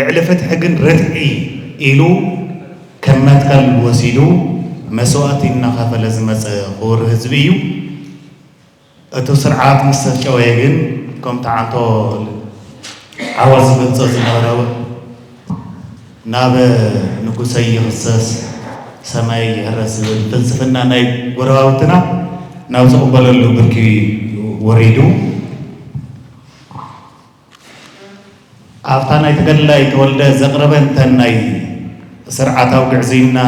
ልዕሊ ፍትሒ ግን ርትዒ ኢሉ ከም መትከል ወሲዱ መስዋእቲ እናኸፈለ ዝመፀ ክቡር ህዝቢ እዩ። እቲ ስርዓት ምስ ተጨወየ ግን ከምቲ ዓንቶ ዓወት ዝገልፆ ዝነበረ ናብ ንጉሰይ ይኽሰስ ሰማይ ይሕረስ ዝብል ፍልስፍና ናይ ጎረባብትና ናብ ዝቕበለሉ ብርኪ ወሪዱ። ኣብታ ናይ ተጋዳላይ ተወልደ ዘቕረበንተን ናይ ስርዓታዊ ግዕዝይና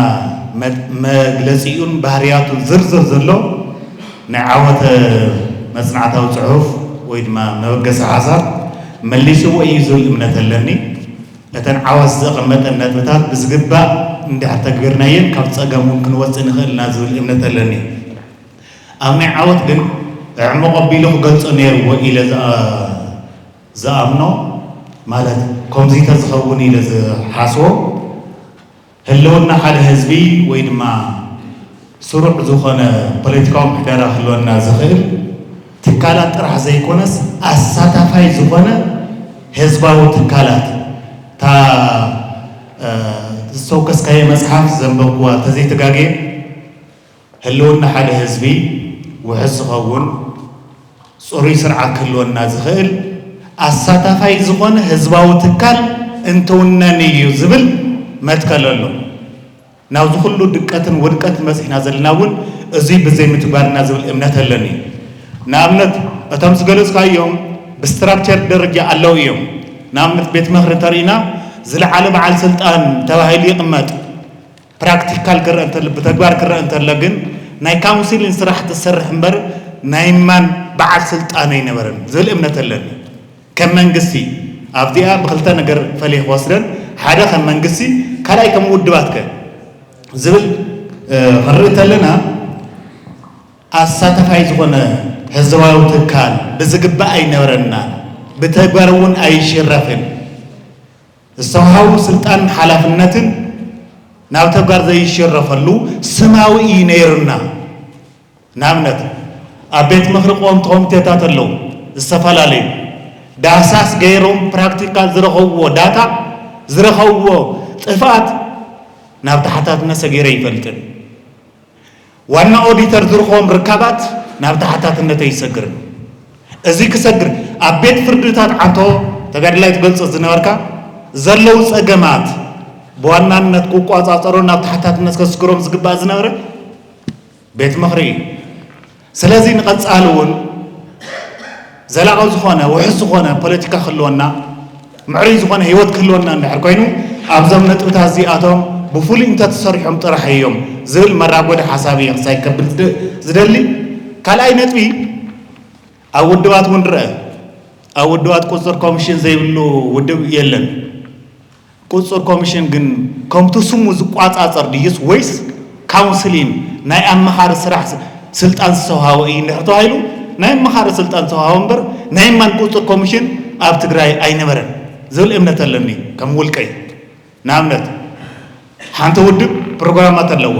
መግለጺኡን ባህርያቱን ዝርዝር ዘሎ ናይ ዓወት መጽናዕታዊ ጽሑፍ ወይ ድማ መበገሲ ሓሳብ መሊስዎ እዩ ዝብል እምነት ኣለኒ። እተን ዓወት ዘቐመጠን ነጥብታት ብዝግባእ እንድሕር ተግቢርናየን ካብ ጸገም እውን ክንወጽእ ንኽእል ኢና ዝብል እምነት ኣለኒ። ኣብ ናይ ዓወት ግን ኣዕሙቕ ኣቢሉ ክገልጾ ነይርዎ ኢለ ዝኣ- ዝኣምኖ ማለት ከምዚ ተዝኸውን ኢለ ዝሓስቦ ህልውና ሓደ ህዝቢ ወይ ድማ ስሩዕ ዝኾነ ፖለቲካዊ ምሕደራ ክህልወና ዝኽእል ትካላት ጥራሕ ዘይኮነስ ኣሳታፋይ ዝኾነ ህዝባዊ ትካላት እታ ዝተወከስካዮ መፅሓፍ ዘንበብኩዋ ተዘይተጋግየ ህልውና ሓደ ህዝቢ ውሕስ ዝኸውን ፅሩይ ስርዓት ክህልወና ዝኽእል ኣሳታፋይ ዝኾነ ህዝባዊ ትካል እንትውነን እዩ ዝብል መትከል ኣሎ። ናብዚ ኩሉ ድቀትን ውድቀትን በፂሕና ዘለና እውን እዙይ ብዘይምትግባርና ዝብል እምነት ኣለኒ። ንኣብነት እቶም ዝገለፅካዮም ብስትራክቸር ደረጃ ኣለዉ እዮም። ንኣብነት ቤት ምኽሪ እንተርኢና ዝለዓለ በዓል ስልጣን ተባሂሉ ይቕመጥ። ፕራክቲካል ክረአ እንተሎ ብተግባር ክረአ እንተሎ ግን ናይ ካውንስሊን ስራሕ ትሰርሕ እምበር ናይ ማን በዓል ስልጣን ኣይነበረን ዝብል እምነት ኣለኒ። ከም መንግስቲ ኣብዚኣ ብክልተ ነገር ፈለየ ክወስደን ሓደ ከም መንግስቲ ካልኣይ ከም ውድባት ከ ዝብል ክንርኢ እንተለና ኣሳተፋይ ዝኾነ ህዝባዊ ትካል ብዝግባእ ኣይነበረና ብተግባር እውን ኣይሽረፍን ዝተውሃቡ ስልጣን ሓላፍነትን ናብ ተግባር ዘይሽረፈሉ ስማዊ እዩ ነይሩና። ንኣብነት ኣብ ቤት ምኽሪ ቆምቲ ኮሚቴታት ኣለዉ ዝተፈላለዩ ዳሳስ ገይሮም ፕራክቲካል ዝረኸብዎ ዳታ ዝረኸብዎ ጥፍኣት ናብ ተሓታትነት ሰጊረ ይፈልጥን ዋና ኦዲተር ዝርኸቦም ርካባት ናብ ተሓታትነት ኣይሰግርን። እዚ ክሰግር ኣብ ቤት ፍርድታት ዓንቶ ተጋድላይ ትገልጾ ዝነበርካ ዘለዉ ጸገማት ብዋናነት ክቋጻጸሮ ናብ ተሓታትነት ከስግሮም ዝግባእ ዝነበረ ቤት ምኽሪ እዩ። ስለዚ ንቐጻሊ እውን ዘላቒ ዝኾነ ውሕስ ዝኾነ ፖለቲካ ክህልወና ምዕሩይ ዝኾነ ህይወት ክህልወና እንድሕር ኮይኑ ኣብዞም ነጥብታት እዚኣቶም ብፍሉይ እንተተሰሪሖም ጥራሕ እዮም ዝብል መራጎዲ ሓሳብ እየ ክሳይ ከብል ዝደሊ። ካልኣይ ነጥቢ ኣብ ውድባት እውን ርአ ኣብ ውድባት ቁፅፅር ኮሚሽን ዘይብሉ ውድብ የለን። ቁፅፅር ኮሚሽን ግን ከምቲ ስሙ ዝቋፃፀር ድዩስ ወይስ ካውንስሊን ናይ ኣመኻሪ ስራሕ ስልጣን ዝተውሃቦ እዩ እንድሕር ተባሂሉ ናይ ኣመኻሪ ስልጣን ዝተውሃቦ እምበር ናይ ማን ቁፅፅር ኮሚሽን ኣብ ትግራይ ኣይነበረን ዝብል እምነት ኣለኒ ከም ውልቀይ። ንኣብነት ሓንቲ ውድብ ፕሮግራማት ኣለዋ፣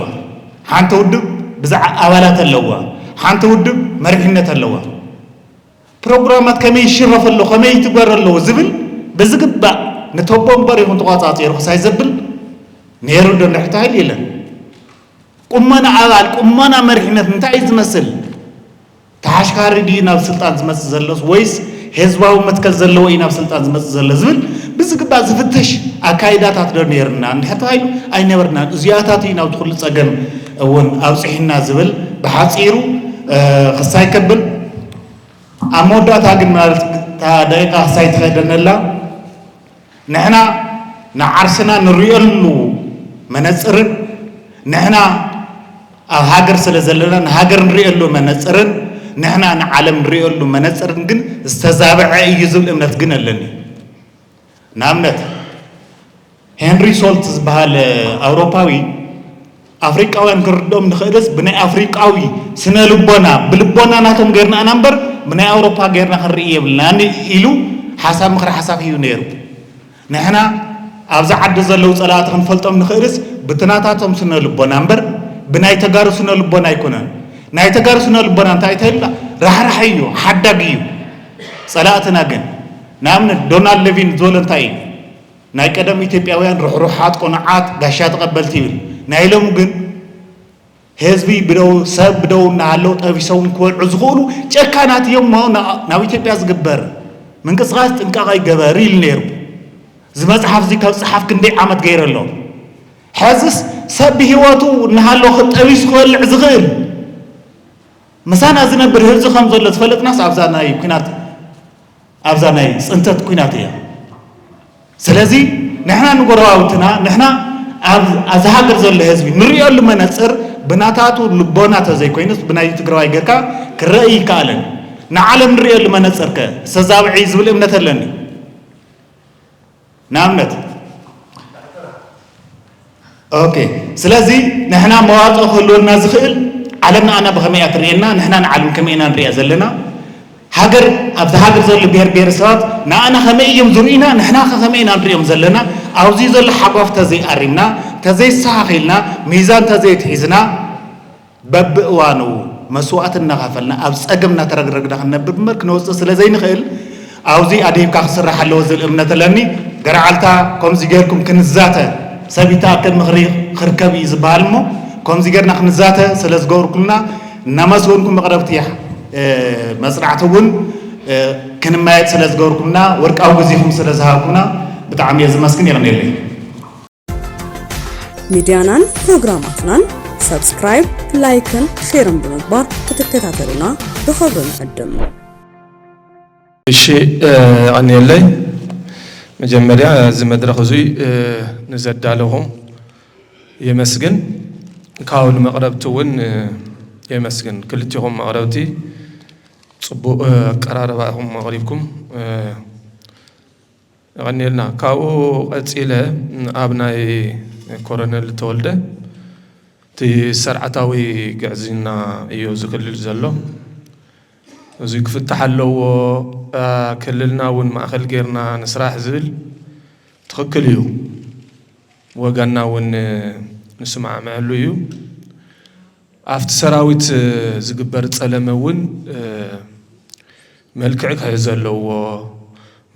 ሓንቲ ውድብ ብዛዕ ኣባላት ኣለዋ፣ ሓንቲ ውድብ መሪሕነት ኣለዋ። ፕሮግራማት ከመይ ይሽረፍ ኣሎ ከመይ ይትግበር ኣለዎ ዝብል ብዝግባእ ንተቦ እምበር ይኹን ተቋፃፂሩ ክሳይ ዘብል ነይሩ ዶ እንድሕር ተባሂሉ የለን። ቁመና ኣባል ቁመና መሪሕነት እንታይ እዩ ዝመስል? ተሓሽካሪ ድዩ ናብ ስልጣን ዝመፅእ ዘሎስ ወይስ ህዝባዊ መትከል ዘለዎ እዩ ናብ ስልጣን ዝመፅእ ዘሎ ዝብል ብዝግባእ ዝፍተሽ ኣካይዳታት ዶ ነይርና እንድሕር ተባሂሉ ኣይነበርናን። እዚኣታት እዩ ናብቲ ኩሉ ፀገም እውን ኣብፅሒና ዝብል ብሓፂሩ ክሳይ ከብል ኣብ መወዳእታ ግን ማለት እታ ደቂቃ ክሳይ ትኸደነላ ንሕና ንዓርስና ንሪኦሉ መነፅርን ንሕና ኣብ ሃገር ስለ ዘለና ንሃገር ንሪኦሉ መነፅርን ንሕና ንዓለም ንሪኦሉ መነፅርን ግን ዝተዛበዐ እዩ ዝብል እምነት ግን ኣለኒ። ንኣብነት ሄንሪ ሶልት ዝበሃል ኣውሮፓዊ ኣፍሪቃውያን ክንርድኦም ንኽእልስ ብናይ ኣፍሪቃዊ ስነ ልቦና ብልቦና ናቶም ገይርና ኢና እምበር ብናይ ኣውሮፓ ገይርና ክንርኢ የብልናን ኢሉ ሓሳብ ምኽሪ ሓሳብ ሂቡ ነይሩ። ንሕና ኣብዚ ዓዲ ዘለዉ ጸላእቲ ክንፈልጦም ንኽእልስ ብቲ ናታቶም ስነ ልቦና እምበር ብናይ ተጋሩ ስነ ልቦና ኣይኮነን። ናይ ተጋሩ ስነ ልቦና እንታይ ተልና ራሕራሕ እዩ፣ ሓዳግ እዩ። ጸላእትና ግን ንኣብነት ዶናልድ ሌቪን ዝበሎ እንታይ እዩ? ናይ ቀደም ኢትዮጵያውያን ርሕሩሓት፣ ቆኑዓት፣ ጋሻ ተቐበልቲ ይብል። ናይ ሎሚ ግን ህዝቢ ብደው፣ ሰብ ብደው እናሃለው ጠቢሶም ክበልዑ ዝኽእሉ ጨካናት እዮም እሞ፣ ና-፣ ናብ ኢትዮጵያ ዝግበር ምንቅስቓስ ጥንቃቐ ይገበር ኢሉ ነይሩ። እዚ መጽሓፍ እዚ ካብ ጸሓፍ ክንደይ ዓመት ገይረ ኣሎ። ሕዝስ ሰብ ብህይወቱ እናሃሎ ጠቢሱ ክበልዕ ዝኽእል፣ ምሳና ዝነብር ህዝቢ ከም ዘሎ ዝፈለጥናስ ኣብዛ ናይ ኲናት፣ ኣብዛ ናይ ጽንተት ኲናት እያ። ስለዚ ንሕና ንጎረባብትና፣ ንሕና ኣብ፣ ኣብዚ ሃገር ዘሎ ህዝቢ ንሪኦሉ መነጽር ብናታቱ ልቦና ተዘይኮይኑስ ብናይ ትግራዋይ ጌርካ ክረእ ይከኣልን። ንዓለም ንሪኦሉ መነጽር ከ ዝተዛብዐ እዩ ዝብል እምነት ኣለኒ። ንኣብነት፣ ኦኬ፣ ስለዚ ንሕና መዋጽኦ ክህልወና ዝኽእል፣ ዓለም ንኣና ብኸመይ እያ ትርእየና፣ ንሕና ንዓለም ከመይ ኢና ንርእያ ዘለና፣ ሃገር፣ ኣብዛ ሃገር ዘሎ ብሄር ብሄረሰባት ንኣና ከመይ እዮም ዝርእዩና፣ ንሕና ከ ከመይ ኢና ንርእዮም ዘለና፣ ኣብዚ ዘሎ ሓጓፍ ተዘይኣሪምና፣ ተዘይስተኻኺልና፣ ሚዛን ተዘይትሒዝና፣ በብእዋኑ መስዋእቲ እናኸፈልና ኣብ ጸገም እናተረግረግና ክንነብር እምበር ክነውጽእ ስለ ዘይንኽእል፣ ኣብዚ ኣድሂብካ ክስራሕ ኣለዎ ዝብል እምነት ኣለኒ። ገረዓልታ፣ ከምዚ ጌርኩም ክንዛተ፣ ሰብ ይተኣከብ ምኽሪ ክርከብ እዩ ዝበሃል እሞ፣ ከምዚ ጌርና ክንዛተ ስለ ዝገበርኩልና እናመስገንኩም፣ መቕረብቲ፣ እ፣ መጽናዕቲ እውን፣ እ፣ ክንመያየጥ ስለ ዝገበርኩምና፣ ወርቃዊ ግዜኹም ስለ ዝሃብኩምና ብጣዕሚ እየ ዝመስግን። የቐንየለይ። ሚድያናን ፕሮግራማትናን ሳብስክራይብ፣ ላይክን ሼርን ብምግባር ክትከታተሉና ብኽብሪ ንዕድም። እሺ፣ እ፣ የቐንየለይ። መጀመርያ እዚ መድረኽ እዙይ፣ እ፣ ንዘዳለኹም የመስግን። ካብኡ ንመቕረብቲ እውን፣ እ፣ የመስግን። ክልቲኹም መቕረብቲ ጽቡቕ፣ እ፣ ኣቀራርባ ኢኹም ኣቕሪብኩም። እ፣ የቐንየልና። ካብኡ ቀጺለ ኣብ ናይ ኮረነል ተወልደ እቲ ሰርዓታዊ ግዕዝይና እዩ እዚ ክልል ዘሎ። እዚ ክፍታሕ ኣለዎ፣ እ፣ ክልልና እውን ማእኸል ጌርና ንስራሕ ዝብል ትኽክል እዩ። ወገንና እውን ንስማዕመዐሉ እዩ። ኣብቲ ሰራዊት ዝግበር ጸለመ እውን፣ እ፣ መልክዕ ክሕዝ ኣለዎ።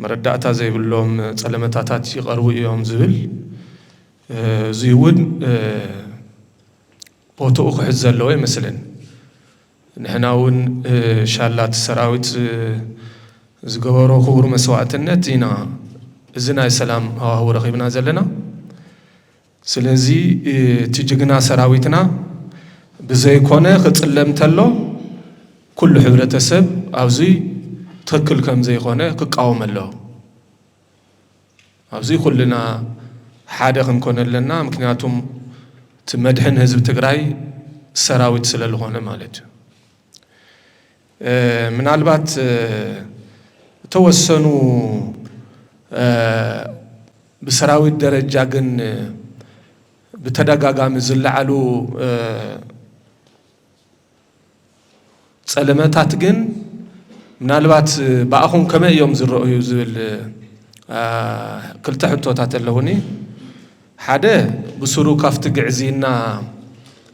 መረዳእታ ዘይብሎም ጸለመታታት ይቐርቡ እዮም ዝብል፣ እ፣ እዚ እውን፣ እ፣ ቦትኡ ክሕዝ ዘለዎ ይመስለኒ። ንሕና እውን፣ እ፣ ሻላ እቲ ሰራዊት፣ እ፣ ዝገበሮ ክቡር መስዋእትነት ኢና እዚ ናይ ሰላም ሃዋህው ረኺብና ዘለና። ስለዚ፣ እ፣ እቲ ጅግና ሰራዊትና ብዘይኮነ ክጽለም ተሎ፣ ኩሉ ሕብረተሰብ ኣብዚ ትኽክል ከም ዘይኮነ ክቃወም ኣለዎ። ኣብዚ ኩልና ሓደ ክንኮን ኣለና። ምክንያቱም እቲ መድሕን ህዝቢ ትግራይ ሰራዊት ስለ ዝኾነ ማለት እዩ። እ፣ ምናልባት፣ እ፣ እተወሰኑ፣ እ፣ ብሰራዊት ደረጃ ግን ብተደጋጋሚ ዝለዓሉ፣ እ፣ ጸለመታት ግን ምናልባት ብኣኹም ከመይ እዮም ዝረኣዩ ዝብል፣ እ፣ ክልተ ሕቶታት ኣለዉኒ። ሓደ፣ ብስሩ ካብቲ ግዕዝይና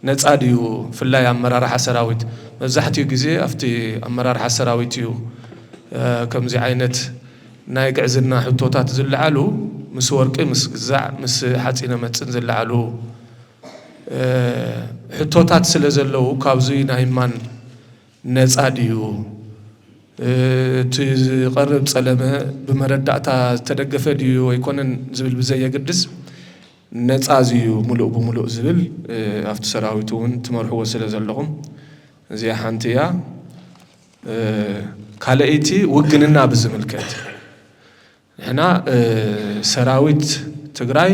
ነጻ ድዩ? ብፍላይ ኣመራርሓ ሰራዊት፣ መብዛሕትኡ ግዜ ኣብቲ ኣመራርሓ ሰራዊት እዩ፣ እ፣ ከምዚ ዓይነት ናይ ግዕዝና ሕቶታት ዝለዓሉ፣ ምስ ወርቂ፣ ምስ ግዛዕ፣ ምስ ሓፂነ መፅን ዝለዓሉ፣ እ፣ ሕቶታት ስለ ዘለዉ፣ ካብዚ ናይ እማን ነፃ ድዩ? እ፣ እቲ ዝቐርብ ጸለመ ብመረዳእታ ዝተደገፈ ድዩ ኣይኮነን ዝብል ብዘየግድስ፣ ነፃ እዚ እዩ ምሉእ ብምሉእ ዝብል፣ እ፣ ኣብቲ ሰራዊት እውን ትመርሕዎ ስለ ዘለኹም፣ እዚኣ ሓንቲ እያ። እ፣ ካልኣይቲ ውግንና ብዝምልከት፣ ንሕና፣ እ፣ ሰራዊት ትግራይ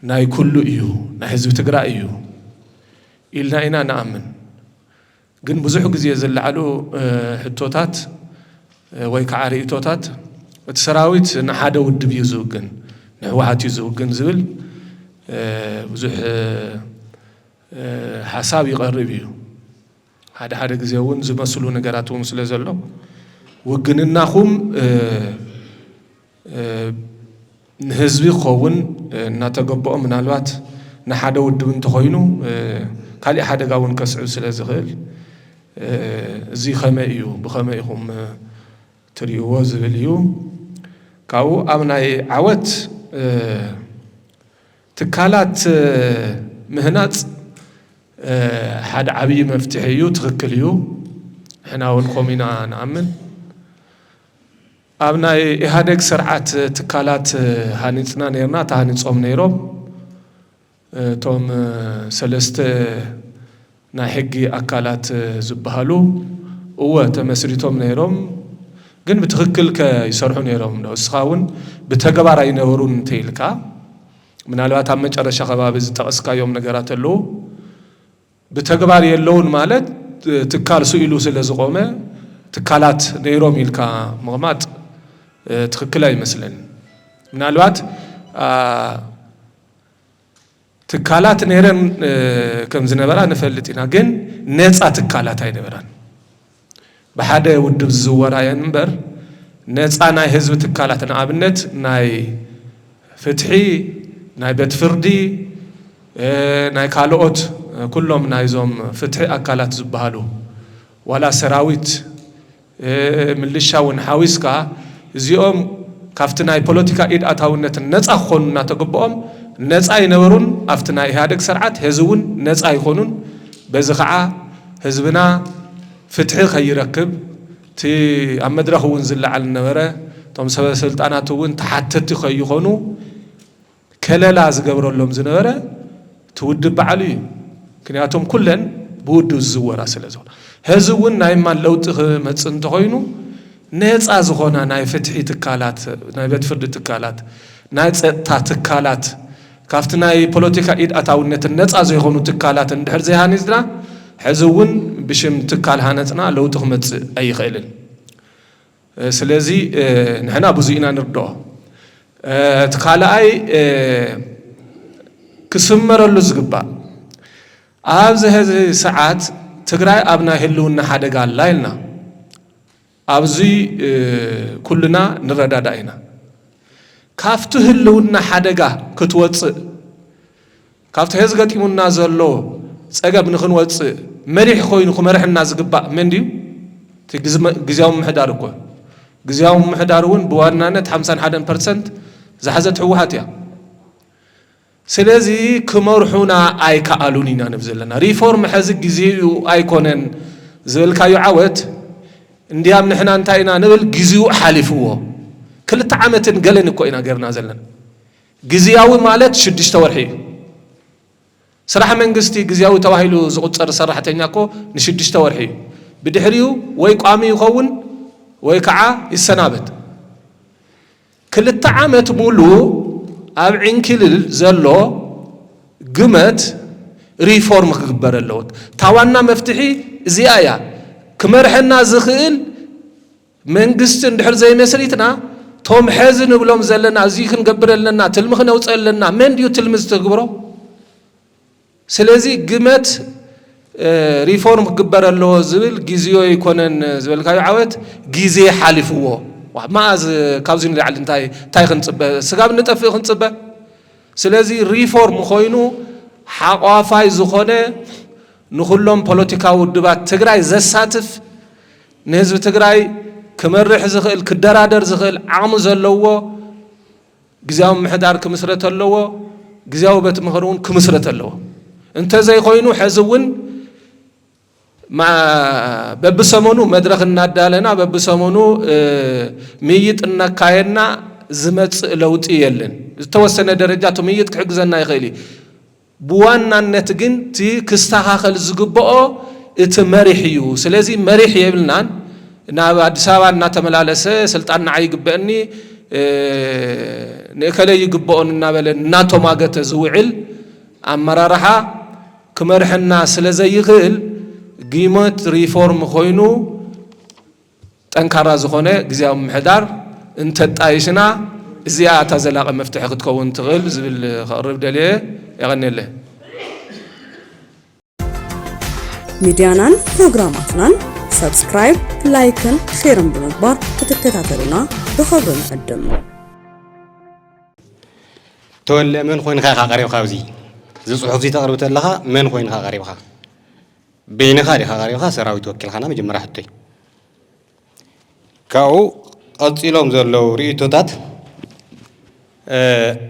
ናይ ኩሉ እዩ፣ ናይ ህዝቢ ትግራይ እዩ ኢልና ኢና ንኣምን። ግን ብዙሕ ግዜ ዝለዓሉ፣ እ፣ ሕቶታት፣ እ፣ ወይ ከዓ ርእይቶታት፣ እቲ ሰራዊት ንሓደ ውድብ እዩ ዝውግን፣ ንህወሓት እዩ ዝውግን ዝብል፣ እ፣ ብዙሕ፣ እ፣ እ፣ ሓሳብ ይቐርብ እዩ። ሓደ ሓደ ግዜ እውን ዝመስሉ ነገራት እውን ስለ ዘሎ፣ ውግንናኹም፣ እ፣ እ፣ ንህዝቢ ክኸውን፣ እ፣ እናተገበኦ፣ ምናልባት ንሓደ ውድብ እንተኾይኑ፣ እ፣ ካሊእ ሓደጋ እውን ከስዕብ ስለ ዝኽእል፣ እ፣ እዚ ኸመይ እዩ፣ ብኸመይ ኢኹም፣ እ፣ ትርእይዎ ዝብል እዩ። ካብኡ ኣብ ናይ ዓወት እ፣ ትካላት ምህናጽ፣ እ፣ ሓደ ዓብዪ መፍትሒ እዩ፣ ትኽክል እዩ። ንሕና እውን ከምኡ ኢና ንኣምን። ኣብ ናይ ኢህኣደግ ስርዓት ትካላት ሃኒጽና ነይርና፣ ተሃኒጾም ነይሮም። እቶም ሰለስተ ናይ ሕጊ ኣካላት ዝበሃሉ እወ ተመስሪቶም ነይሮም፣ ግን ብትኽክል ከ ይሰርሑ ነይሮም ዶ? እስኻ እውን ብተግባር ኣይነበሩን እንተኢልካ፣ ምናልባት ኣብ መጨረሻ ከባቢ ዝጠቐስካዮም ነገራት ኣለዉ። ብተግባር የለውን ማለት ትካል ስኢሉ ስለ ዝቖመ ትካላት ነይሮም ኢልካ ምቕማጥ፣ እ፣ ትኽክል ኣይመስለንን። ምናልባት፣ አ፣ ትካላት ነይረን፣ እ፣ ከም ዝነበራ ንፈልጥ ኢና፣ ግን ነጻ ትካላት ኣይነበራን። ብሓደ ውድብ ዝዝወራ እየን እምበር፣ ነጻ ናይ ህዝቢ ትካላት፣ ንኣብነት ናይ ፍትሒ፣ ናይ ቤት ፍርዲ፣ እ፣ ናይ ካልኦት፣ እ፣ ኩሎም ናይዞም ፍትሒ ኣካላት ዝበሃሉ፣ ዋላ ሰራዊት፣ እ፣ ምልሻ እውን ሓዊስካ፣ እዚኦም ካብቲ ናይ ፖለቲካ ኢድ ኣታውነትን ነጻ ክኾኑ እናተገበኦም ነጻ ኣይነበሩን። ኣብቲ ናይ ኢህኣደግ ስርዓት ሕዚ እውን ነጻ ኣይኾኑን። በዚ ኸዓ ህዝብና ፍትሒ ከይረክብ፣ እቲ ኣብ መድረኽ እውን ዝለዓል ነበረ፣ እቶም ሰበ ስልጣናት እውን ተሓተቲ ከይኾኑ ከለላ ዝገብረሎም ዝነበረ እቲ ውድብ ባዕሉ እዩ። ምክንያቱም ኩለን ብውድብ ዝዝወራ ስለ ዝኾና። ሕዚ እውን ናይ ማን ለውጢ ክመጽእ እንተኾይኑ፣ ነጻ ዝኾና ናይ ፍትሒ ትካላት፣ ናይ ቤት ፍርዲ ትካላት፣ ናይ ጸጥታ ትካላት፣ ካብቲ ናይ ፖለቲካ ኢድ ኣታውነትን ነጻ ዘይኮኑ ትካላት እንድሕር ዘይሃኒጽና፣ ሕዚ እውን ብሽም ትካል ሃነጽና ለውጢ ክመጽእ ኣይኽእልን። እ፣ ስለዚ፣ እ፣ ንሕና ብዙ ኢና ንርድኦ። እ፣ እቲ ካልኣይ፣ እ፣ ክስመረሉ ዝግባእ፣ ኣብዚ ሕዚ ሰዓት ትግራይ ኣብ ናይ ህልውና ሓደጋ ኣላ ኢልና፣ ኣብዚ፣ እ፣ ኩልና ንረዳዳእ ኢና። ካብቲ ህልውና ሓደጋ ክትወፅእ፣ ካብቲ ሕዚ ገጢሙና ዘሎ ጸገም ንኽንወጽእ መሪሕ ኮይኑ ክመርሐና ዝግባእ መን ድዩ? እቲ ግዝመ-፣ ግዝያዊ ምምሕዳር እኮ። ግዝያዊ ምምሕዳር እውን ብዋናነት ሓምሳን ሓደን ፐርሰንት ዝሓዘት ህወሓት እያ። ስለዚ ክመርሑና ኣይከኣሉን ኢና ንብል ዘለና። ሪፎርም ሕዚ ግዜኡ ኣይኮነን ዝበልካዮ ዓወት፣ እንድያም ንሕና እንታይ ኢና ንብል፣ ግዜኡ ሓሊፍዎ። ክልተ ዓመትን ገለን እኮ ኢና ገርና ዘለና። ግዝያዊ ማለት ሽዱሽተ ወርሒ እዩ። ስራሕ መንግስቲ ግዝያዊ ተባሂሉ ዝቑጸር ሰራሕተኛ እኮ ንሽዱሽተ ወርሒ እዩ። ብድሕሪኡ ወይ ቋሚ ይኸውን ወይ ከዓ ይሰናበት። ክልተ ዓመት ሙሉ ኣብ ዕንክልል ዘሎ ግመት ሪፎርም ክግበር ኣለዎ። እታ ዋና መፍትሒ እዚኣ እያ። ክመርሐና ዝኽእል መንግስቲ እንድሕር ዘይመስሪትና፣ ቶም ሕዚ ንብሎም ዘለና፣ እዚ ክንገብር ኣለና፣ ትልሚ ክነውፅእ ኣለና፣ መን ድዩ ትልሚ ዝተግብሮ? ስለዚ ግመት፣ እ፣ ሪፎርም ክግበር ኣለዎ ዝብል ግዜዮ ኣይኮነን ዝበልካዮ ዓወት፣ ግዜ ሓሊፍዎ። ዋ፣ መኣዝ ካብዚ ንላዕሊ እንታይ፣ እንታይ ክንፅበ? ስጋብ ንጠፍእ ክንፅበ? ስለዚ ሪፎርም ኮይኑ ሓቋፋይ ዝኾነ ንኹሎም ፖለቲካዊ ውድባት ትግራይ ዘሳትፍ፣ ንህዝቢ ትግራይ ክመርሕ ዝኽእል፣ ክደራደር ዝኽእል ዓቕሚ ዘለዎ ግዝያዊ ምምሕዳር ክምስረት ኣለዎ። ግዝያዊ ቤት ምኽሪ እውን ክምስረት ኣለዎ። እንተዘይኮይኑ ሕዚ እውን ማ-፣ በብሰሙኑ መድረኽ እናዳለና በብሰሙኑ፣ እ፣ ምይይጥ እናካየድና ዝመጽእ ለውጢ የለን። ዝተወሰነ ደረጃ እቲ ምይይጥ ክሕግዘና ይኽእል እዩ። ብዋናነት ግን እቲ ክስተኻኸል ዝግብኦ እቲ መሪሕ እዩ። ስለዚ መሪሕ የብልናን። ናብ ኣዲስ ኣበባ እናተመላለሰ ስልጣን ንዓይ ይግበአኒ፣ እ፣ ንእከለ ይግበኦን እናበለ እናተሟገተ ዝውዕል ኣመራርሓ ክመርሐና ስለ ዘይኽእል፣ ግመት ሪፎርም ኮይኑ ጠንካራ ዝኾነ ግዝያዊ ምምሕዳር እንተጣይሽና፣ እዚኣ እታ ዘላቒ መፍትሒ ክትከውን ትኽእል ዝብል ከቕርብ ደልየ። የቐንየለይ። ሚድያናን ፕሮግራማትናን ሰብስክራይብ፣ ላይክን ሼርን ብምግባር ክትከታተሉና ብኽብሪ ንዕድም። ተወለ፣ መን ኮይንካ ኢኻ ቀሪብካ ኣብዚ? እዚ ጽሑፍ እዚ ተቕርብ ተለኻ መን ኮይንካ ቀሪብካ? በይንኻ ዲኻ ቀሪብካ? ሰራዊት ወኪልካና መጀመርያ ሕቶይ። ካብኡ ቀጺሎም ዘለዉ ርእይቶታት፣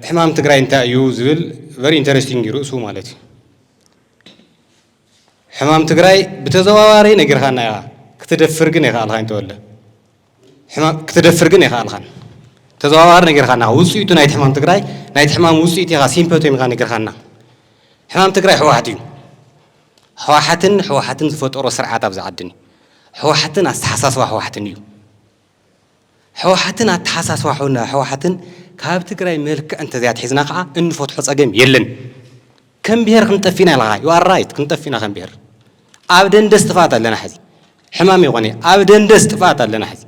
ሕማም ትግራይ እንታይ እዩ ዝብል very interesting እዩ ርእሱ ማለት እዩ። ሕማም ትግራይ ብተዘዋዋሪ ነጊርካና ኢኻ፣ ክትደፍር ግን ኣይከኣልካን ተወልደ። ሕማም ክትደፍር ግን ኣይከኣልካን። ተዘዋዋሪ ነጊርካና፣ ውፅኢቱ ናይቲ ሕማም ትግራይ፣ ናይቲ ሕማም ውፅኢት ኢኻ፣ ሲምፐቶም ኢኻ ነጊርካና። ሕማም ትግራይ ህወሓት እዩ። ህወሓትን ህወሓትን ዝፈጠሮ ስርዓት ኣብዚ ዓድን እዩ። ህወሓትን ኣተሓሳስባ ህወሓትን እዩ። ህወሓትን ኣተሓሳስባ ህወሓትን ካብ ትግራይ መልክዕ እንተዘይኣትሒዝና ከዓ እንፈትሖ ፀገም የለን። ከም ብሄር ክንጠፊና ኢልካ፣ you are right፣ ክንጠፊና ከም ብሄር። ኣብ ደንደስ ጥፍኣት ኣለና ሕዚ። ሕማም ይኾነ፣ ኣብ ደንደስ ጥፍኣት ኣለና ሕዚ።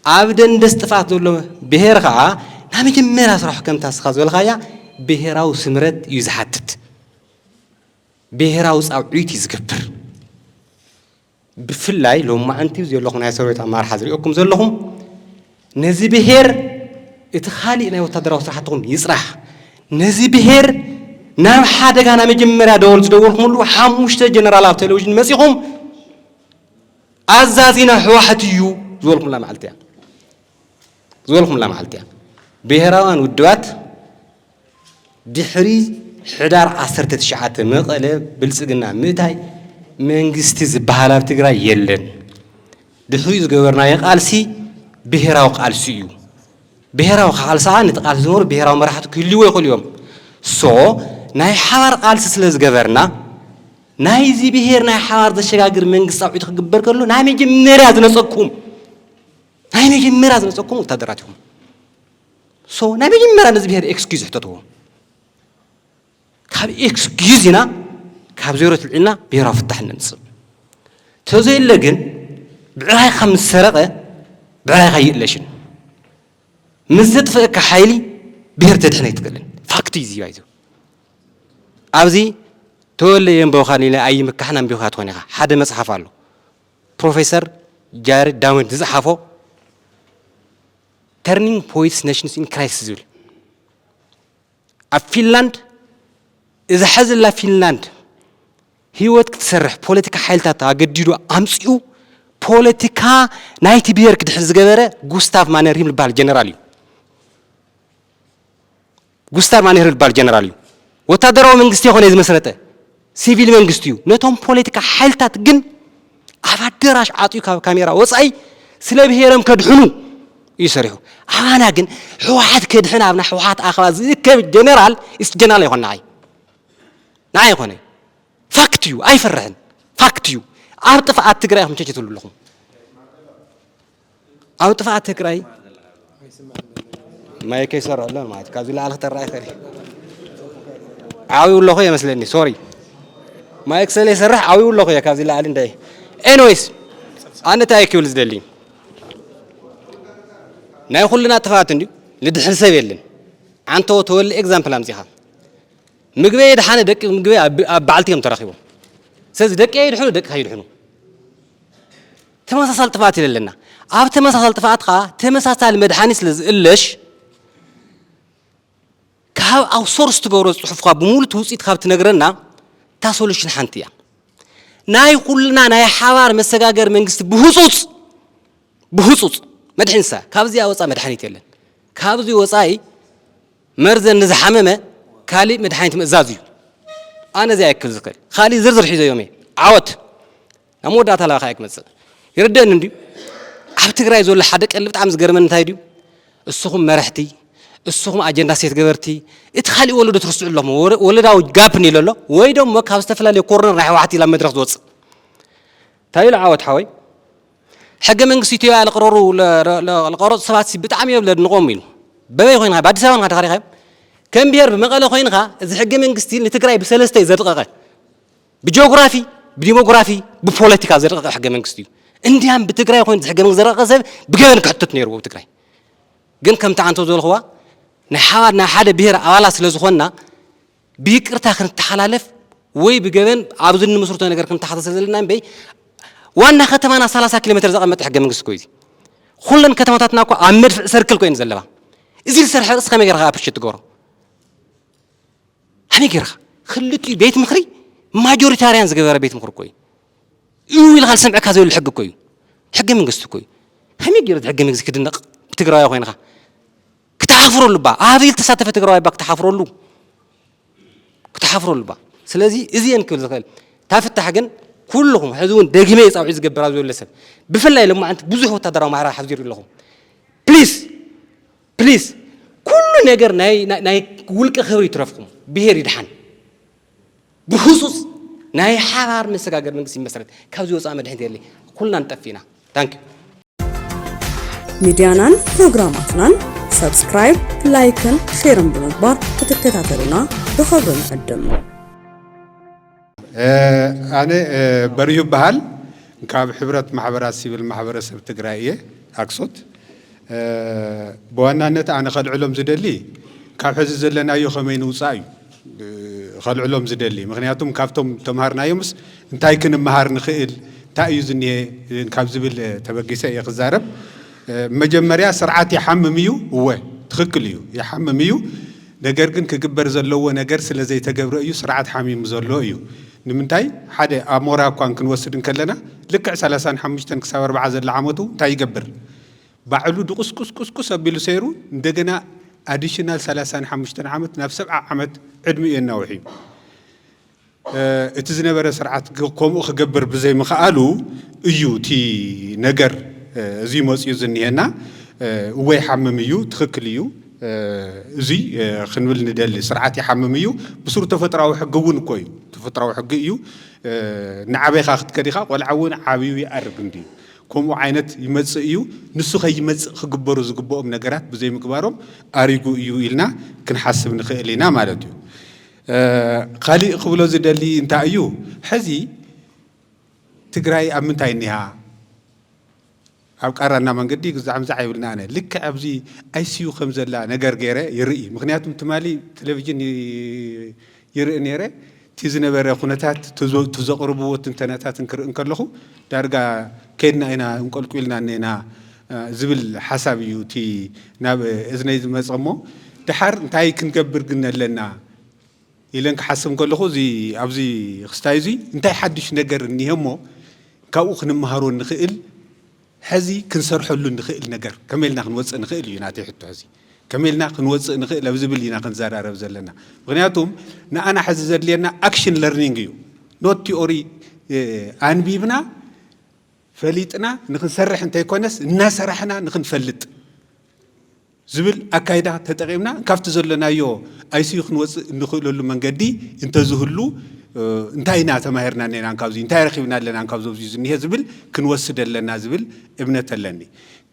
ኣብ ደንደስ ጥፍኣት ዘሎ ብሄር ከዓ ናብ መጀመርያ ስራሕ ከምታ እስኻ ዝበልካያ ብሄራዊ ስምረት እዩ ዝሓትት። ብሄራዊ ፃውዒት እዩ ዝገብር። ብፍላይ ሎማዓንቲ ዘለኹም ናይ ሰራዊት ኣመራርሓ ዝሪኦኩም ዘለኹም ነዚ ብሄር እቲ ካሊእ ናይ ወታደራዊ ስራሕትኹም ይፅራሕ፣ ነዚ ብሄር ናብ ሓደጋ ናይ መጀመርያ ደወል ዝደወልኩምሉ ሓሙሽተ ጀነራል ኣብ ቴሌቪዥን መፂኹም ኣዛዚና ህወሓት እዩ ዝበልኩምላ መዓልቲ እያ። ዝበልኩምላ መዓልቲ እያ። ብሄራውያን ውድባት ድሕሪ ሕዳር ዓሰርተ ትሽዓተ መቐለ ብልፅግና ምእታይ መንግስቲ ዝበሃል ኣብ ትግራይ የለን። ድሕሪኡ ዝገበርናዮ ቃልሲ ብሄራዊ ቃልሲ እዩ። ብሄራዊ ቃልሲ ከዓ ነቲ ቃልሲ ዝመሩ ብሄራዊ መራሕቲ ክህልዎ ይኽእሉ እዮም። ሶ ናይ ሓባር ቃልሲ ስለ ዝገበርና ናይዚ ብሄር ናይ ሓባር ዘሸጋግር መንግስታዊ ዑት ክግበር ከሎ ናይ መጀመርያ ዝነፀኩም ናይ መጀመርያ ዝነፀኩም ወታደራት ኢኹም። ሶ ናይ መጀመርያ ነዚ ብሄር ኤክስኪዩዝ ሕተትዎ። ካብ ኤክስኪዩዝ ኢና ካብ ዜሮ ትልዒልና ብሄራዊ ፍታሕ ነምፅእ። ተዘየለ ግን ብዕራይካ ምስ ሰረቐ ብዕራይካ ይእለሽን ምስ ዘጥፈእካ ሓይሊ ብሄር ተድሕን ኣይትክእልን። ፋክት እዩ እዚ ባይዘው ኣብዚ ተወለ የንበብኻን ኢለ ኣይምካሕን ኣንቢብካ ትኾን ኢኻ። ሓደ መፅሓፍ ኣሎ ፕሮፌሰር ጃሬድ ዳመን ዝፀሓፎ Turning Points Nations in Crisis ዝብል ኣብ ፊንላንድ እዛ ሐዚ ዘላ ፊንላንድ ህይወት ክትሰርሕ ፖለቲካ ሓይልታት ኣገዲዱ ኣምፂኡ ፖለቲካ ናይቲ ብሄር ክድሕን ዝገበረ ጉስታቭ ማነርሂም ዝበሃል ጀነራል እዩ። ጉስታቭ ማነርሂም ዝበሃል ጀነራል እዩ። ወታደራዊ መንግስቲ የኾነ ዝመስረተ ሲቪል መንግስቲ እዩ። ነቶም ፖለቲካ ሓይልታት ግን ኣብ ኣደራሽ ዓፅዩ ካብ ካሜራ ወፃኢ ስለ ብሄሮም ከድሕኑ እዩ ሰሪሑ። ኣባና ግን ህወሓት ከድሕን ኣብ ናይ ህወሓት ኣኸባ ዝእከብ ጀነራል ኢስት ጀነራል ኣይኮን ንዓይ ንዓይ ኣይኮነ ፋክት እዩ ኣይፈርሕን ፋክት እዩ። ኣብ ጥፍኣት ትግራይ ኢኹም ቸቸ ትብሉ ኣለኹም። ኣብ ጥፍኣት ትግራይ ማይ ከይሰርሕ ኣሎ ማለት ካብዚ ላዕሊ ክጠራ ይኽእል ዓብዩ ኣለኹ የመስለኒ ሶሪ ማይክ ስለ ይሰርሕ ዓብዩ ኣለኹ እየ ካብዚ ላዕሊ እንደ ኤኒዌይስ ኣነ እንታይ ክብል ዝደሊ ናይ ኩልና ጥፍኣት እንድዩ ልድሕን ሰብ የለን ዓንተዎ ተወሊ ኤግዛምፕል ኣምፂኻ ምግበይ የድሓነ ደቂ ምግበይ ኣብ በዓልቲ እዮም ተረኺቦም ስለዚ ደቂ የድሕኑ ደቂ ከይድሕኑ ተመሳሳሊ ጥፍኣት የለና ኣብ ተመሳሳሊ ጥፍኣት ከዓ ተመሳሳሊ መድሓኒ ስለ ዝእለሽ ካብ ኣብ ሶርስ ትገብሮ ፅሑፍካ ብምሉእ ትውፅኢት ካብ ትነግረና እታ ሶሉሽን ሓንቲ እያ ናይ ኩልና ናይ ሓባር መሰጋገር መንግስቲ ብህፁፅ ብህፁፅ መድሕንሳ ካብዚኣ ወፃ መድሓኒት የለን ካብዚ ወፃኢ መርዘ ንዝሓመመ ካሊእ መድሓኒት ምእዛዝ እዩ ኣነ እዚኣ ይክል ዝክእል ካሊእ ዝርዝር ሒዘዮም እየ ዓወት ናብ መወዳእታ ላባኻ እየ ክመፅእ ይርደእኒ እንድዩ ኣብ ትግራይ ዘሎ ሓደ ቀሊ ብጣዕሚ ዝገርመኒ እንታይ ድዩ እስኹም መራሕቲ እስኹም ኣጀንዳ ሴት ገበርቲ እቲ ካሊእ ወለዶ ትርስዑ ኣለኹም ወለዳዊ ጋፕ ኒሎ ኣሎ ወይ ደሞ ካብ ዝተፈላለየ ኮርነር ናይ ህወሓት ኢላ መድረክ ዝወፅእ እንታይ ኢሉ ዓወት ሓወይ ሕገ መንግስቲ ኢትዮጵያ ለቅረሩ ለቀረፁ ሰባት ብጣዕሚ እዮም ለድንቆም ኢሉ በበይ ኮይንካ ብኣዲስ ኣበባ ንካ ተኻሪኻዮም ከም ብሄር ብመቐለ ኮይንካ እዚ ሕገ መንግስቲ ንትግራይ ብሰለስተ እዩ ዘድቀቐ ብጂኦግራፊ ብዲሞግራፊ ብፖለቲካ ዘድቀቐ ሕገ መንግስቲ እዩ እንዲያም ብትግራይ ኮይኑ ሕገ መንግስቲ ዘደቀቐ ሰብ ብገበን ክሕተት ነይርዎ ብትግራይ ግን ከምቲ ዓንቶ ዝበልኽዋ ናይ ሓባር ናይ ሓደ ብሄር ኣባላት ስለ ዝኾንና ብይቅርታ ክንተሓላለፍ ወይ ብገበን ኣብዚ እንምስርቶ ነገር ክንተሓሳሰብ ዘለና እምበይ ዋና ከተማና ሰላሳ ኪሎ ሜትር ዘቐመጠ ሕገ መንግስቲ እኮ እዩ ኩለን ከተማታትና እኮ ኣብ መድፍዕ ሰርክል ኮይን ዘለዋ እዚ ዝሰርሐ ርእሲ ከመይ ገርካ ኣፕሪሽት ትገብሮ ከመይ ገርካ ክልቲኡ ቤት ምክሪ ማጆሪታርያን ዝገበረ ቤት ምክሪ እኮ እዩ እዩ ኢልካ ዝሰምዐካ ዘይብሉ ሕጊ እኮ እዩ ሕገ መንግስቲ እኮ እዩ ከመይ ገይሩ ሕገ መንግስቲ ክድነቕ ትግራዊ ኮይንካ ክታ ክትሓፍረሉ እባ። ኣበይ ዝተሳተፈ ትግራዋይ እባ ክትሓፍረሉ? ክትሓፍረሉ እባ። ስለዚ እዚኤን ክብል ዝኽእል። እታ ፍታሕ ግን ኩልኹም፣ ሕዚ እውን ደጊመ እየ ጻውዒት ዝገብር ኣብዚ ዘሎ ሰብ። ብፍላይ ሎማዓንቲ ብዙሕ ወታደራዊ ማዕረ ሓዚሩ ኣለኹም። ፕሊስ፣ ፕሊስ፣ ኩሉ ነገር ናይ፣ ናይ፣ ናይ ውልቀ ክብሪ ይትረፍኩም። ብሄር ይድሓን። ብህጹጽ ናይ ሓባር መሰጋገሪ መንግስቲ ይመስረት። ካብዚ ወጻኢ መድሕን የለይ። ኩልና ንጠፍእ ኢና። ታንክ ዩ። ሚድያናን ፕሮግራማትናን ሳብስክራይብ፣ ላይክን ሼርን ብምግባር ክትከታተሉና ብኽብሪ ንዕድም። ኣነ በርሁ ይበሃል። ካብ ሕብረት ማሕበራት ሲቪል ማሕበረሰብ ትግራይ እየ፣ ኣክሶት። ብዋናነት ኣነ ከልዕሎም ዝደሊ ካብ ሕዚ ዘለናዮ ከመይ ንውፃእ እዩ ከልዕሎም ዝደሊ። ምክንያቱም ካብቶም ተምሃርናዮምስ እንታይ ክንመሃር ንኽእል፣ እንታይ እዩ ዝኒሀ ካብ ዝብል ተበጊሰ እየ ክዛረብ። መጀመርያ ስርዓት ይሓምም እዩ፣ እወ ትኽክል እዩ፣ ይሓምም እዩ። ነገር ግን ክግበር ዘለዎ ነገር ስለ ዘይተገብረ እዩ ስርዓት ሓሚሙ ዘሎ እዩ። ንምንታይ ሓደ ኣሞራ እኳ ክንወስድ እንከለና ልክዕ ሰላሳን ሓሙሽተን ክሳብ ኣርብዓ ዘላ ዓመቱ እንታይ ይገብር? ባዕሉ ድቁስቁስቁስቁስ ኣቢሉ ሰይሩ እንደገና ኣዲሽናል ሰላሳን ሓሙሽተን ዓመት ናብ ሰብዓ ዓመት ዕድሚኡ የናውሕ እዩ። እቲ ዝነበረ ስርዓት ከምኡ ክገብር ብዘይምኽኣሉ እዩ እቲ ነገር እዚ መፅኡ ዝኒሀና። እወ ይሓምም እዩ፣ ትኽክል እዩ። እዚ ክንብል ንደሊ፣ ስርዓት ይሓምም እዩ። ብስሩ ተፈጥራዊ ሕጊ እውን እኮ እዩ፣ ተፈጥራዊ ሕጊ እዩ። ንዓበይኻ ክትከድ ኢኻ፣ ቆልዓ እውን ዓብዩ ይኣርግ እንድዩ። ከምኡ ዓይነት ይመፅእ እዩ። ንሱ ከይመፅእ ክግበሩ ዝግብኦም ነገራት ብዘይምግባሮም ኣሪጉ እዩ ኢልና ክንሓስብ ንኽእል ኢና ማለት እዩ። ካሊእ ክብሎ ዝደሊ እንታይ እዩ፣ ሕዚ ትግራይ ኣብ ምንታይ እኒሃ? ኣብ ቃራና መንገዲ ግዛዕ ምዛዕ ይብልና ኣነ ልክዕ ኣብዚ ኣይሲዩ ከም ዘላ ነገር ገይረ ይርኢ። ምክንያቱም ትማሊ ቴሌቪዥን ይርኢ ነይረ። እቲ ዝነበረ ኩነታት፣ እቲ ዘቕርብዎ ትንተናታትን ክርኢ እንከለኹ ዳርጋ ከድና ኢና እንቆልቁልና እኒና ዝብል ሓሳብ እዩ እቲ ናብ እዝነይ ዝመፀ። እሞ ደሓር እንታይ ክንገብር ግን ኣለና ኢለን ክሓስብ እንከለኹ እዚ ኣብዚ ክስታይ እዚ እንታይ ሓድሽ ነገር እኒሀ እሞ ካብኡ ክንመሃሮ ንኽእል፣ ሕዚ ክንሰርሐሉ ንኽእል ነገር ከመይ ኢልና ክንወፅእ ንኽእል እዩ ናተይ ሕቶ። ሕዚ ከመይ ኢልና ክንወፅእ ንኽእል ኣብ ዝብል ኢና ክንዘራረብ ዘለና። ምክንያቱም ንኣና ሕዚ ዘድልየና ኣክሽን ለርኒንግ እዩ፣ ኖት ቲኦሪ። ኣንቢብና ፈሊጥና ንክንሰርሕ እንተይኮነስ እናሰራሕና ንክንፈልጥ ዝብል ኣካይዳ ተጠቒምና ካብቲ ዘለናዮ ኣይሲዩ ክንወፅእ እንኽእለሉ መንገዲ እንተዝህሉ እንታይ ኢና ተማሂርና እኒአና ካብዚ፣ እንታይ ረኺብና ኣለና ካብዚ ኣብዚ ዝኒሀ ዝብል ክንወስድ ኣለና ዝብል እምነት ኣለኒ።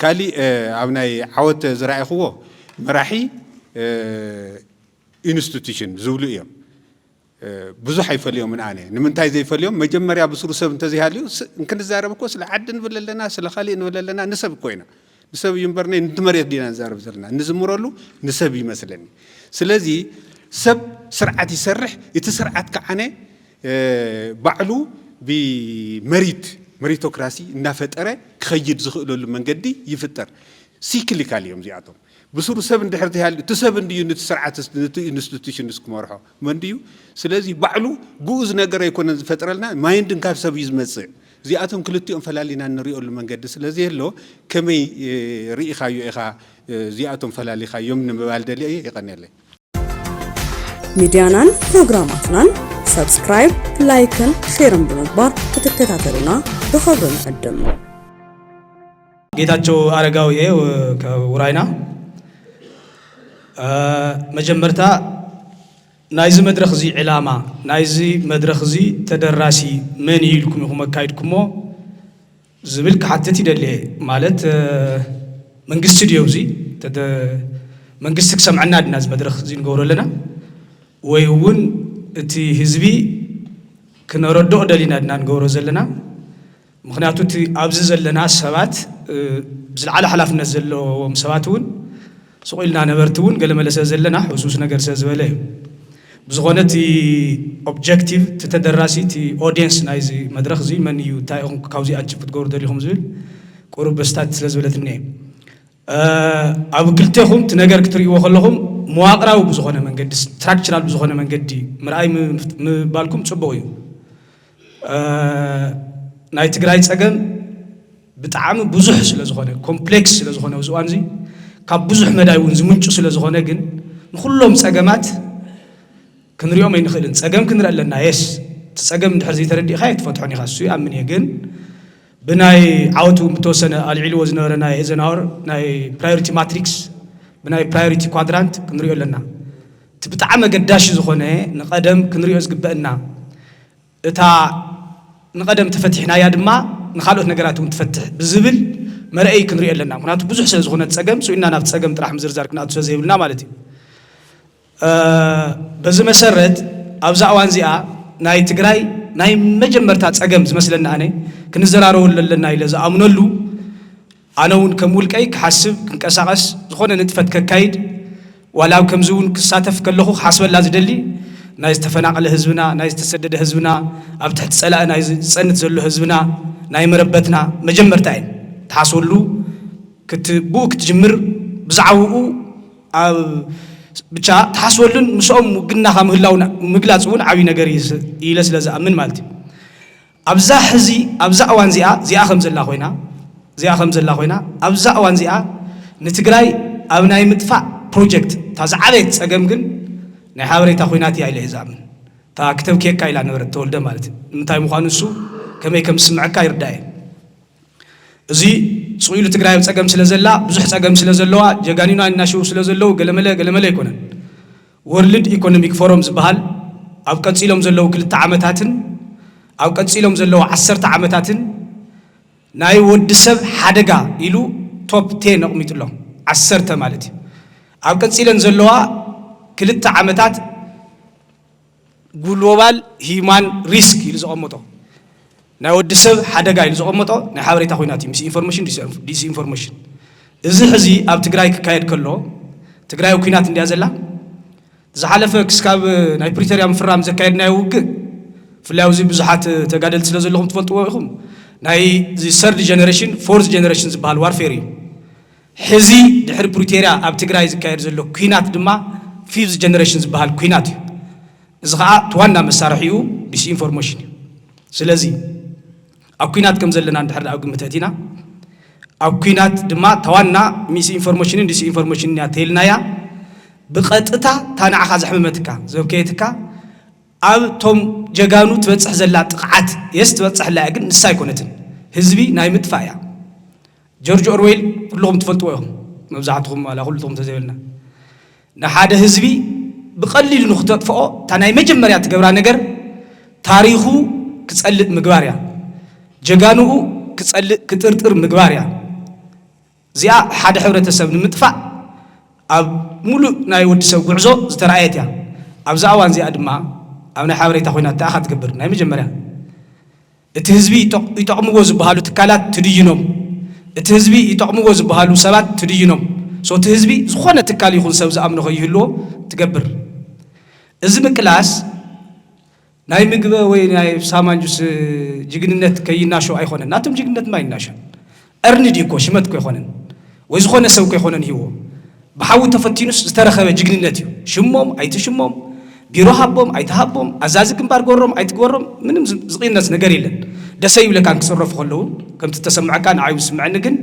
ካሊእ ኣብ ናይ ዓወት ዝረኣይኽዎ መራሒ ኢንስቲቱሽን ዝብሉ እዮም። ብዙሕ ኣይፈልዮምን ኣነ። ንምንታይ ዘይፈልዮም? መጀመርያ ብስሩ ሰብ እንተዘይሃልዩ ክንዛረብ እኮ ስለ ዓዲ ንብል ኣለና፣ ስለ ካሊእ ንብል ኣለና፣ ንሰብ እኮ ኢና። ንሰብ እዩ እምበር ነቲ መሬት ዲና ንዛረብ ዘለና። እንዝምረሉ ንሰብ ይመስለኒ። ስለዚ ሰብ ስርዓት ይሰርሕ፣ እቲ ስርዓት ከዓነ ባዕሉ ብመሪት መሪቶክራሲ እናፈጠረ ክኸይድ ዝኽእለሉ መንገዲ ይፍጠር። ሲክሊካል እዮም እዚኣቶም። ብስሩ ሰብ እንድሕር ተይሃልዩ፣ እቲ ሰብ እንድዩ ነቲ ስርዓት፣ ነቲ ኢንስቲቱሽንስ ክመርሖ። መን ድዩ? ስለዚ ባዕሉ ግኡዝ ነገር ኣይኮነን ዝፈጥረልና፣ ማይንድን ካብ ሰብ እዩ ዝመጽእ። እዚኣቶም ክልቲኦም ፈላሊና እንሪኦሉ መንገዲ ስለ ዘየሎ፣ ከመይ ርኢኻዮ ኢኻ እዚኣቶም ፈላሊኻዮም ንምባል ደልየ እየ። የቐንየለይ። ሚድያናን ፕሮግራማትናን ሳብስክራይብ፣ ላይክን ሼርን ብምግባር ክትከታተሉና ብኽብሪ ንዕድም። ጌታቸው ኣረጋዊ እየ፣ ካብ ውራይና። መጀመርታ ናይዚ መድረኽ እዚ ዕላማ፣ ናይዚ መድረኽ እዚ ተደራሲ መን እዩ ኢልኩም ኢኹም ኣካይድኩሞ ዝብል ክሓትት ይደሊ እየ። ማለት መንግስቲ ድዮ እዚ መንግስቲ ክሰምዐና ድና እዚ መድረኽ እዚ ንገብሮ ኣለና ወይ እውን እቲ ህዝቢ ክነረድኦ ደሊና ድና ንገብሮ ዘለና? ምኽንያቱ እቲ ኣብዚ ዘለና ሰባት ዝለዓለ ሓላፍነት ዘለዎም ሰባት እውን ስቕ ኢልና ነበርቲ እውን ገለ መለ ስለ ዘለና ሕሱስ ነገር ስለ ዝበለ እዩ። ብዝኾነ እቲ ኦብጀክቲቭ እቲ ተደራሲ እቲ ኦድየንስ ናይዚ መድረኽ እዚ መን እዩ እንታይ ኢኹም ካብዚ ኣችብ ክትገብሩ ደሊኹም ዝብል ቁሩብ በስታት ስለ ዝበለትኒ እየ። ኣብ ክልቴኹም እቲ ነገር ክትርእይዎ ከለኹም መዋቕራዊ ብዝኾነ መንገዲ ስትራክቸራል ብዝኾነ መንገዲ ምርኣይ ምባልኩም ፅቡቕ እዩ። ናይ ትግራይ ፀገም ብጣዕሚ ብዙሕ ስለ ዝኾነ ኮምፕሌክስ ስለ ዝኾነ ኣብዚ እዋን እዚ ካብ ብዙሕ መዳይ እውን ዝምንጩ ስለ ዝኾነ ግን ንኹሎም ጸገማት ክንሪኦም ኣይንኽእልን። ጸገም ክንርኢ ኣለና። የስ፣ እቲ ጸገም እንድሕር ዘይተረዲእካ ኣይትፈትሖን ኢኻ፣ እሱ ይኣምን እየ። ግን ብናይ ዓወት እውን ብተወሰነ ኣልዒልዎ ዝነበረ ናይ ኤዘናወር ናይ ፕራዮሪቲ ማትሪክስ፣ ብናይ ፕራዮሪቲ ኳድራንት ክንሪኦ ኣለና። እቲ ብጣዕሚ ኣገዳሲ ዝኾነ ንቐደም ክንሪኦ ዝግበአና፣ እታ ንቐደም ተፈቲሕናያ ድማ ንኻልኦት ነገራት እውን ትፈትሕ ብዝብል መርኣይ ክንሪኦ ኣለና። ምክንያቱ ብዙሕ ስለ ዝኾነ ጸገም፣ ስኢና ናብ ጸገም ጥራሕ ምዝርዛር ክንኣቱ ስለ ዘይብልና ማለት እዩ። እ፣ በዚ መሰረት ኣብዛ እዋን እዚኣ ናይ ትግራይ ናይ መጀመርታ ጸገም ዝመስለና ኣነ ክንዘራረበሉ ኣለና ኢለ ዝኣምነሉ፣ ኣነ እውን ከም ውልቀይ ክሓስብ፣ ክንቀሳቐስ፣ ዝኾነ ንጥፈት ከካይድ፣ ዋላ ኣብ ከምዚ እውን ክሳተፍ ከለኹ ክሓስበላ ዝደሊ ናይ ዝተፈናቐለ ህዝብና፣ ናይ ዝተሰደደ ህዝብና፣ ኣብ ትሕቲ ጸላኢ ናይ ዝጸንት ዘሎ ህዝብና፣ ናይ መረበትና መጀመርታ እየን። ትሓስበሉ ክት-፣ ብኡ ክትጅምር ብዛዕባኡ ኣብ ብቻ ትሓስበሉን ምስኦም ውግናኻ ምህላው ምግላጽ እውን ዓብዪ ነገር እዩ ስ-፣ ኢለ ስለ ዝኣምን ማለት እዩ። ኣብዛ ሕዚ፣ ኣብዛ እዋን እዚኣ፣ እዚኣ ከም ዘላ ኮይና፣ እዚኣ ከም ዘላ ኮይና፣ ኣብዛ እዋን እዚኣ ንትግራይ ኣብ ናይ ምጥፋእ ፕሮጀክት እታ ዝዓበየት ጸገም ግን ናይ ሓበሬታ ኲናት እያ ኢለ እየ ዝኣምን። እታ ክተብክየካ ኢላ ነበረት ተወልደ ማለት እዩ። ንምንታይ ምዃኑ እሱ ከመይ ከም ዝስምዐካ ይርዳእ እየ። እዚ ስቕ ኢሉ ትግራይ ኣብ ጸገም ስለ ዘላ፣ ብዙሕ ጸገም ስለ ዘለዋ፣ ጀጋኑና እናሸው ስለ ዘለዉ ገለመለ ገለመለ ኣይኮነን። ወርልድ ኢኮኖሚክ ፎረም ዝበሃል ኣብ ቀጺሎም ዘለዉ ክልተ ዓመታትን ኣብ ቀጺሎም ዘለዉ ዓሰርተ ዓመታትን ናይ ወዲ ሰብ ሓደጋ ኢሉ ቶፕ ቴን ኣቕሚጡ ኣሎ። ዓሰርተ ማለት እዩ። ኣብ ቀጺለን ዘለዋ ክልተ ዓመታት ግሎባል ሂዩማን ሪስክ ኢሉ ዘቐመጦ፣ ናይ ወዲ ሰብ ሓደጋ ኢሉ ዘቐመጦ ናይ ሓበሬታ ኲናት እዩ። ሚስ ኢንፎርሜሽን፣ ዲስ-፣ ዲስኢንፎርሜሽን። እዚ ሕዚ ኣብ ትግራይ ክካየድ ከሎ፣ ትግራይ ኣብ ኲናት እንድያ ዘላ። ዝሓለፈ ክስካብ ናይ ፕሪቶርያ ምፍራም ዘካየድናዮ ውግእ፣ ብፍላይ ኣብዚ ብዙሓት ተጋደልቲ ስለ ዘለኹም ትፈልጥዎ ኢኹም፣ ናይ ሰርድ ጀነሬሽን፣ ፎርዝ ጀነሬሽን ዝበሃል ዋርፌር እዩ። ሕዚ ድሕሪ ፕሪቶርያ ኣብ ትግራይ ዝካየድ ዘሎ ኲናት ድማ ፊፍዝ ጀነሬሽን ዝበሃል ኲናት እዩ። እዚ ኸዓ እቲ ዋና መሳርሒኡ ዲስኢንፎርሜሽን እዩ። ስለዚ ኣብ ኲናት ከም ዘለና እንድሕር ደኣ ኣብ ግምት ኣእቲና፣ ኣብ ኲናት ድማ እታ ዋና ሚስ ኢንፎርሜሽንን ዲስኢንፎርሜሽንን እያ ተይልናያ፣ ብቐጥታ እታ ንዓኻ ዘሕመመትካ፣ ዘብከየትካ፣ ኣብ እቶም ጀጋኑ ትበጽሕ ዘላ ጥቕዓት የስ ትበጽሕ ኣላ እያ፣ ግን ንሳ ኣይኮነትን። ህዝቢ ናይ ምጥፋእ እያ። ጆርጅ ኦርዌል ኩልኹም ትፈልጥዎ ኢኹም፣ መብዛሕትኹም ዋላ ኩልኹም ተዘይበልና። ንሓደ ህዝቢ ብቐሊሉ ንኽተጥፍኦ እታ ናይ መጀመርያ ትገብራ ነገር ታሪኹ ክጸልእ ምግባር እያ። ጀጋኑኡ ክጸልእ ክጥርጥር ምግባር እያ። እዚኣ ሓደ ሕብረተሰብ ንምጥፋእ ኣብ ሙሉእ ናይ ወዲ ሰብ ጉዕዞ ዝተረኣየት እያ። ኣብዛ እዋን እዚኣ ድማ ኣብ ናይ ሓበሬታ ኮይና እቲኣኻ ትገብር ናይ መጀመርያ። እቲ ህዝቢ ይጠቕ-፣ ይጠቕምዎ ዝበሃሉ ትካላት ትድይኖም። እቲ ህዝቢ ይጠቕምዎ ዝበሃሉ ሰባት ትድይኖም። ሶ እቲ ህዝቢ ዝኾነ ትካል ይኹን ሰብ ዝኣምኖ ከይህልዎ ትገብር። እዚ ምቅላስ ናይ ምግበ ወይ ናይ ሳማንጁስ ጅግንነት ከይናሾ ኣይኮነን። ናቶም ጅግንነት ማ ይናሾን? እርንድ እዩ እኮ፣ ሽመት እኮ ኣይኮነን። ወይ ዝኾነ ሰብ እኮ ኣይኮነን ሂዎ። ብሓዊ ተፈቲኑስ ዝተረኸበ ጅግንነት እዩ። ሽሞም ኣይትሽሞም፣ ቢሮ ሃቦም ኣይትሃቦም፣ ኣዛዚ ግንባር ግበሮም ኣይትግበሮም፣ ምንም ዝ-፣ ዝቕነስ ነገር የለን። ደሰ ይብለካን ክጽረፉ ከለዉ፣ ከምቲ ተሰምዐካ ንዓይ እውን ዝስምዐኒ፣ ግን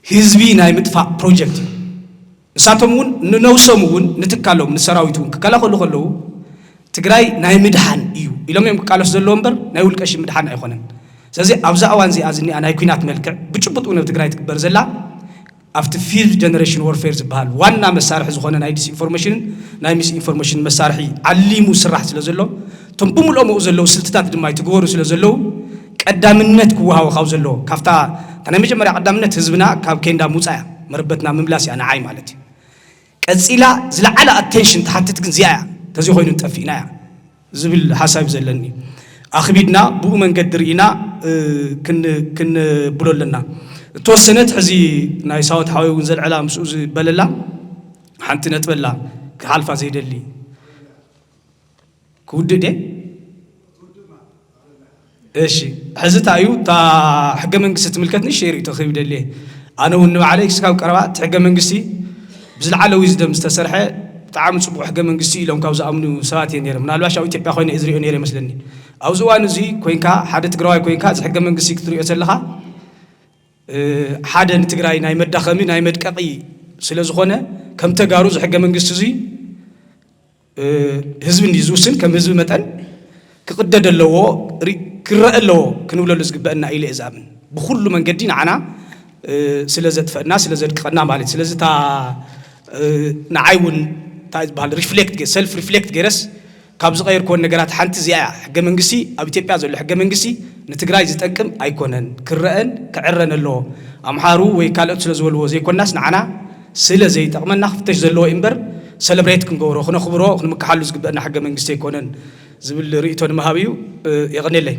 ህዝቢ ናይ ምጥፋእ ፕሮጀክት እዩ። ንሳቶም እውን ንነብሶም እውን ንትካሎም ንሰራዊት እውን ክከላኸሉ ከለዉ ትግራይ ናይ ምድሓን እዩ ኢሎም እዮም ክቃለሱ ዘለዎ እምበር ናይ ውልቀ ሽም ምድሓን ኣይኮነን። ስለዚ ኣብዛ እዋን እዚኣ ዝኒኣ ናይ ኲናት መልክዕ ብጭቡጥ እውን ኣብ ትግራይ ትግበር ዘላ ኣብቲ ፊፍዝ ጀነሬሽን ወርፌር ዝበሃል ዋና መሳርሒ ዝኾነ ናይ ዲስኢንፎርሜሽንን ናይ ሚስ ኢንፎርሜሽን መሳርሒ ዓሊሙ ስራሕ ስለ ዘሎ እቶም ብምልኦም ኣብኡ ዘለዉ ስልትታት ድማ ይትግበሩ ስለ ዘለዉ ቀዳምነት ክወሃቦ ካብ ዘለዎ ካብታ እታ ናይ መጀመርያ ቀዳምነት ህዝብና ካብ ኬንዳ ምውፃእ እያ፣ መረበትና ምምላስ እያ ንዓይ ማለት እዩ። ቀፂላ ዝለዓለ ኣቴንሽን ትሓትት ግን እዚኣ እያ፣ ተዘይኮይኑ ጠፊእና እያ ዝብል ሓሳብ እዩ ዘለኒ። ኣኽቢድና ብኡ መንገዲ ርኢና፣ እ፣ ክን-፣ ክንብሎ ኣለና። እተወሰነት ሕዚ ናይ ሳወት ሓወይ እውን ዘልዕላ ምስኡ ዝበለላ ሓንቲ ነጥበላ ክሓልፋ ዘይደሊ ክውድእ ድየ? እሺ፣ ሕዚ እንታይ እዩ? እታ ሕገ መንግስቲ ትምልከት ንእሽተይ ርእይቶ ክህብ ይደሊ እየ። ኣነ እውን ንባዕለይ ክስካብ ቀረባ እቲ ሕገ መንግስቲ ብዝለዓለ ዊዝደም ዝተሰርሐ ብጣዕሚ ጽቡቕ ሕገ መንግስቲ ኢሎም ካብ ዝኣምኑ ሰባት እየ ነይረ። ምናልባሽ ኣብ ኢትዮጵያ ኮይነ እየ ዝሪኦ ነይረ ይመስለኒ። ኣብዚ እዋን እዚ ኮይንካ፣ ሓደ ትግራዋይ ኮይንካ፣ እዚ ሕገ መንግስቲ ክትሪኦ ዘለኻ፣ እ፣ ሓደ ንትግራይ ናይ መዳኸሚ፣ ናይ መድቀቒ ስለ ዝኾነ ከም ተጋሩ እዚ ሕገ መንግስቲ እዚ ህዝቢ እንዲ ዝውስን ከም ህዝቢ መጠን ክቕደድ ኣለዎ፣ ክረአ ኣለዎ ክንብለሉ ዝግበአና ኢለ እየ ዝኣምን። ብኩሉ መንገዲ ንዓና ስለ ዘጥፈእና ስለ ዘድቅቐና ማለት። ስለዚ እታ ንዓይ እውን እንታይ ዝበሃል ሪፍሌክት ሰልፍ ሪፍሌክት ገይረስ ካብ ዝቐየርክወን ነገራት ሓንቲ እዚኣ እያ። ሕገ መንግስቲ ኣብ ኢትዮጵያ ዘሎ ሕገ መንግስቲ ንትግራይ ዝጠቅም ኣይኮነን፣ ክረአን ክዕረን ኣለዎ። ኣምሓሩ ወይ ካልኦት ስለ ዝበልዎ ዘይኮናስ ንዓና ስለ ዘይጠቕመና ክፍተሽ ዘለዎ እዩ እምበር ሰለብሬት ክንገብሮ ክነኽብሮ ክንምክሓሉ ዝግበአና ሕገ መንግስቲ ኣይኮነን ዝብል ርእይቶ ንምሃብ እዩ። የቐኔለይ።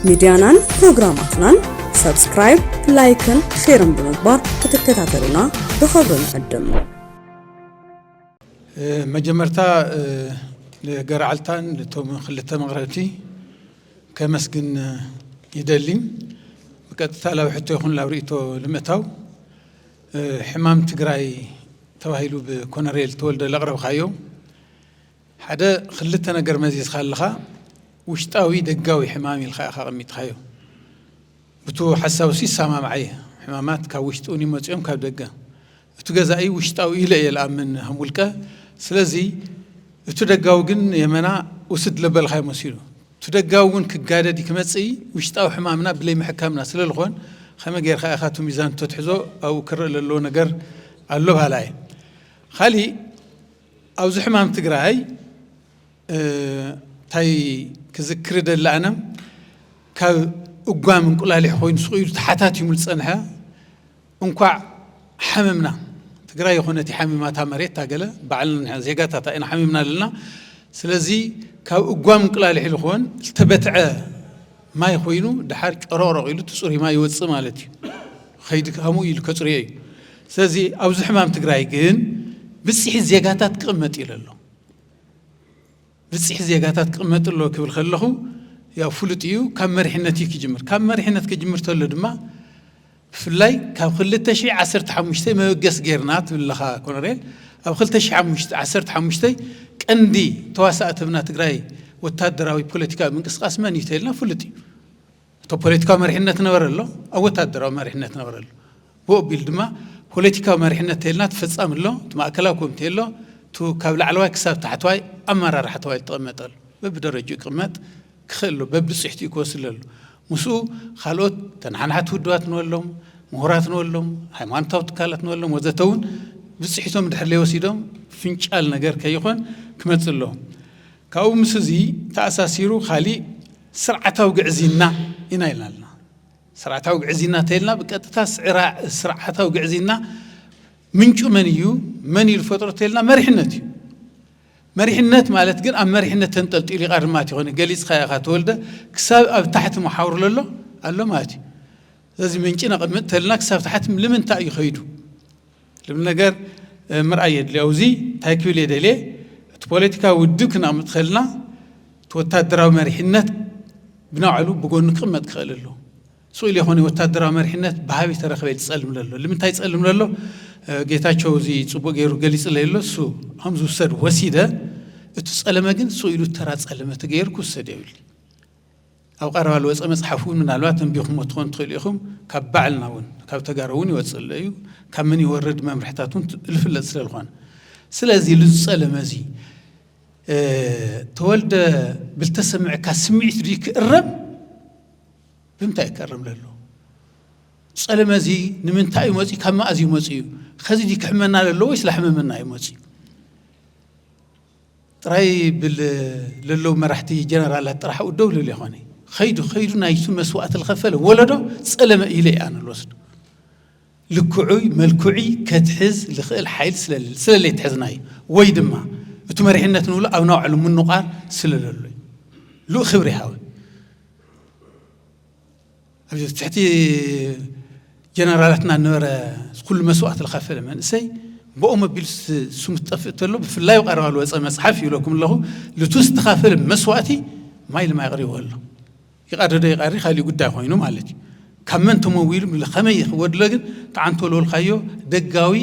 ሚድያናን ፕሮግራማትናን ሰብስክራይብ፣ ላይክን ሼርን ብምግባር ክትከታተሉና ብኽብሪ ንዕድም። መጀመርታ ንገርዓልታን እቶም ክልተ መቕረብቲ ከመስግን ይደሊ። ብቀጥታ ላብ ሕቶ ይኹን ላብ ርእቶ ንምእታው ሕማም ትግራይ ተባሂሉ ብኮነሬል ተወልደ ለቕረብካዮ ሓደ ክልተ ነገር መዚዝካ ኣለኻ። ውሽጣዊ ደጋዊ ሕማም ኢልካ ኢኻ ኣቐሚጥካዮ። ብቱ ሓሳብ ሲ ይሰማማዕ እየ። ሕማማት ካብ ውሽጢ እውን ይመፅኦም ካብ ደገ። እቱ ገዛኢ ውሽጣዊ ኢለ እየ ልኣምን ከም ውልቀ። ስለዚ እቱ ደጋዊ ግን የመና ውስድ ለበልካ ይመሲሉ። እቱ ደጋዊ እውን ክጋደድ ክመፅእ ውሽጣዊ ሕማምና ብለይ ምሕካምና ስለ ዝኾን ከመ ጌርካ ኢኻ እቱ ሚዛን ተትሕዞ ኣብኡ ክረእ ለለዎ ነገር ኣሎ ባላ እየ። ካሊእ ኣብዚ ሕማም ትግራይ እንታይ ክዝክር ደሊ ኣነ ካብ እጓም እንቁላሊሕ ኮይኑ ስቕ ኢሉ ተሓታቲሙ ዝፀንሐ እንኳዕ ሓመምና ትግራይ ይኾነት ሓሚማታ መሬት ታገለ ባዕልና ዜጋታት ኢና ሓሚምና ኣለና። ስለዚ ካብ እጓም እንቁላሊሕ ኢሉ ክኾን ዝተበትዐ ማይ ኮይኑ ድሓር ጨሮቅሮቅ ኢሉ ትፁሪ ማይ ይወፅእ ማለት እዩ። ከይዲ ከምኡ ኢሉ ከፅርዮ እዩ። ስለዚ ኣብዚ ሕማም ትግራይ ግን ብፅሒት ዜጋታት ክቕመጥ ኢሉ ኣሎ። ብፅሒት ዜጋታት ክቕመጥ ኣሎ ክብል ከለኹ ያው ፍሉጥ እዩ። ካብ መሪሕነት እዩ ክጅምር። ካብ መሪሕነት ክጅምር ተሎ ድማ ብፍላይ ካብ ክልተ ሽሕ ዓሰርተ ሓሙሽተ መበገስ ጌርና ትብል ኣለኻ ኮሎኔል። ኣብ ክልተ ሽሕ ዓሰርተ ሓሙሽተ ቀንዲ ተዋሳእቲ ኣብና ትግራይ ወታደራዊ ፖለቲካዊ ምንቅስቃስ መን እዩ ተልና ፍሉጥ እዩ። እቶ ፖለቲካዊ መሪሕነት ነበረ ኣሎ፣ ኣብ ወታደራዊ መሪሕነት ነበረ ኣሎ። ብኡ ኣቢሉ ድማ ፖለቲካዊ መሪሕነት ተልና ትፈጻሚ ኣሎ፣ እቲ ማእከላዊ ኮሚቴ ኣሎ፣ እቲ ካብ ላዕለዋይ ክሳብ ታሕተዋይ ኣመራርሓ ተባሂሉ ተቐመጠ ኣሎ። በብደረጅኡ ይቕመጥ ክኽእል ኣሎ፣ በብብፅሕቲኡ ክወስድ ኣሎ። ምስኡ ካልኦት ተነሓናሕቲ ውድባት ንበሎም፣ ምሁራት ንበሎም፣ ሃይማኖታዊ ትካላት ንበሎም ወዘተ እውን ብፅሒቶም ድሕር ለይወሲዶም ፍንጫል ነገር ከይኾን ክመፅእ ኣለዎ። ካብኡ ምስ እዚ ተኣሳሲሩ ካሊእ ስርዓታዊ ግዕዝይና ኢና ኢልና ኣለና። ስርዓታዊ ግዕዝይና ተይልና ብቀጥታ ስዕራ- ስርዓታዊ ግዕዝይና ምንጩ መን እዩ መን እዩ ዝፈጥሮ ተይልና መሪሕነት እዩ። መሪሕነት ማለት ግን ኣብ መሪሕነት ተንጠልጢሉ ይቐርማት ይኾነ ገሊፅካ ኢኻ ተወልደ ክሳብ ኣብ ታሕቲ መሓውር ለሎ ኣሎ ማለት እዩ። ስለዚ ምንጭ ነቐምጥ ተልና ክሳብ ታሕቲ ልምንታይ እዩ ኸይዱ ልብል ነገር ምርኣይ የድልዮ። ኣብዚ እንታይ ክብል እየ ደልየ እቲ ፖለቲካዊ ውድብ ክነቕምጥ ከልና እቲ ወታደራዊ መሪሕነት ብናዕሉ ብጎኑ ክቕመጥ ክኽእል ኣሎ። ስቕ ኢሉ ይኾነ ወታደራዊ መሪሕነት ብሃበይ ተረኸበ ዝጸልም ዘሎ ልምንታይ ይጸልም ዘሎ ጌታቸው እዚ ጽቡቕ ገይሩ ገሊጽ ለየሎ እሱ ከም ዝውሰድ ወሲደ እቲ ጸለመ ግን ስቕ ኢሉ ተራ ጸለመ ተገይሩ ክውሰድ የብሉ ኣብ ቀረባ ልወፀ መፅሓፍ እውን ምናልባት እንቢኹሞ ትኾን ትኽእሉ ኢኹም ካብ ባዕልና እውን ካብ ተጋሩ እውን ይወፅእ ኣሎ እዩ ካብ መን ይወርድ መምርሕታት እውን ዝፍለጥ ስለ ዝኾነ ስለዚ ልዝፀለመ እዚ ተወልደ ብልተሰምዐካ ስምዒት ድዩ ክእረም ብምንታይ ክእረም ለሎ ፀለመ እዚ ንምንታይ እዩ መፅኡ ካብ መኣዝ እዩ መፅኡ ከዚ ድዩ ክሕመና ለሎ ወይስ ላሕመመና እዩ መፅኡ ጥራይ ብል ለለዉ መራሕቲ ጀነራላት ጥራሕ ደው ልብል ይኾነ ከይዱ ከይዱ ናይቱ መስዋእቲ ዝኸፈለ ወለዶ ጸለመ ኢለ እያ ንልወስዶ ልክዑይ መልክዑይ ከትሕዝ ልኽእል ሓይል ስለለይ ትሕዝና እዩ ወይ ድማ እቲ መሪሕነት ንብሎ ኣብ ናውዕሉ ምንቋር ስለለሎ እዩ ልኡ ክብሪ ይሃወ ኣብ ትሕቲ ጀነራላትና ነበረ ኩሉ መስዋእቲ ዝኸፈለ መንእሰይ ብኦም ኣቢሉ ስሙ ትጠፍእ ተሎ ብፍላይ ቀረባ ዝወፀ መፅሓፍ ይብለኩም ኣለኹ ልቱ ዝተኻፈለ መስዋእቲ ማይ ልማይ ኣቕሪቡ ኣሎ ይቐሪ ዶ ይቐሪ ካሊእ ጉዳይ ኮይኑ ማለት እዩ ካብ መን ተመዊሉ ከመይ ይኽወድሎ ግን ተዓንቶ ልበልካዮ ደጋዊ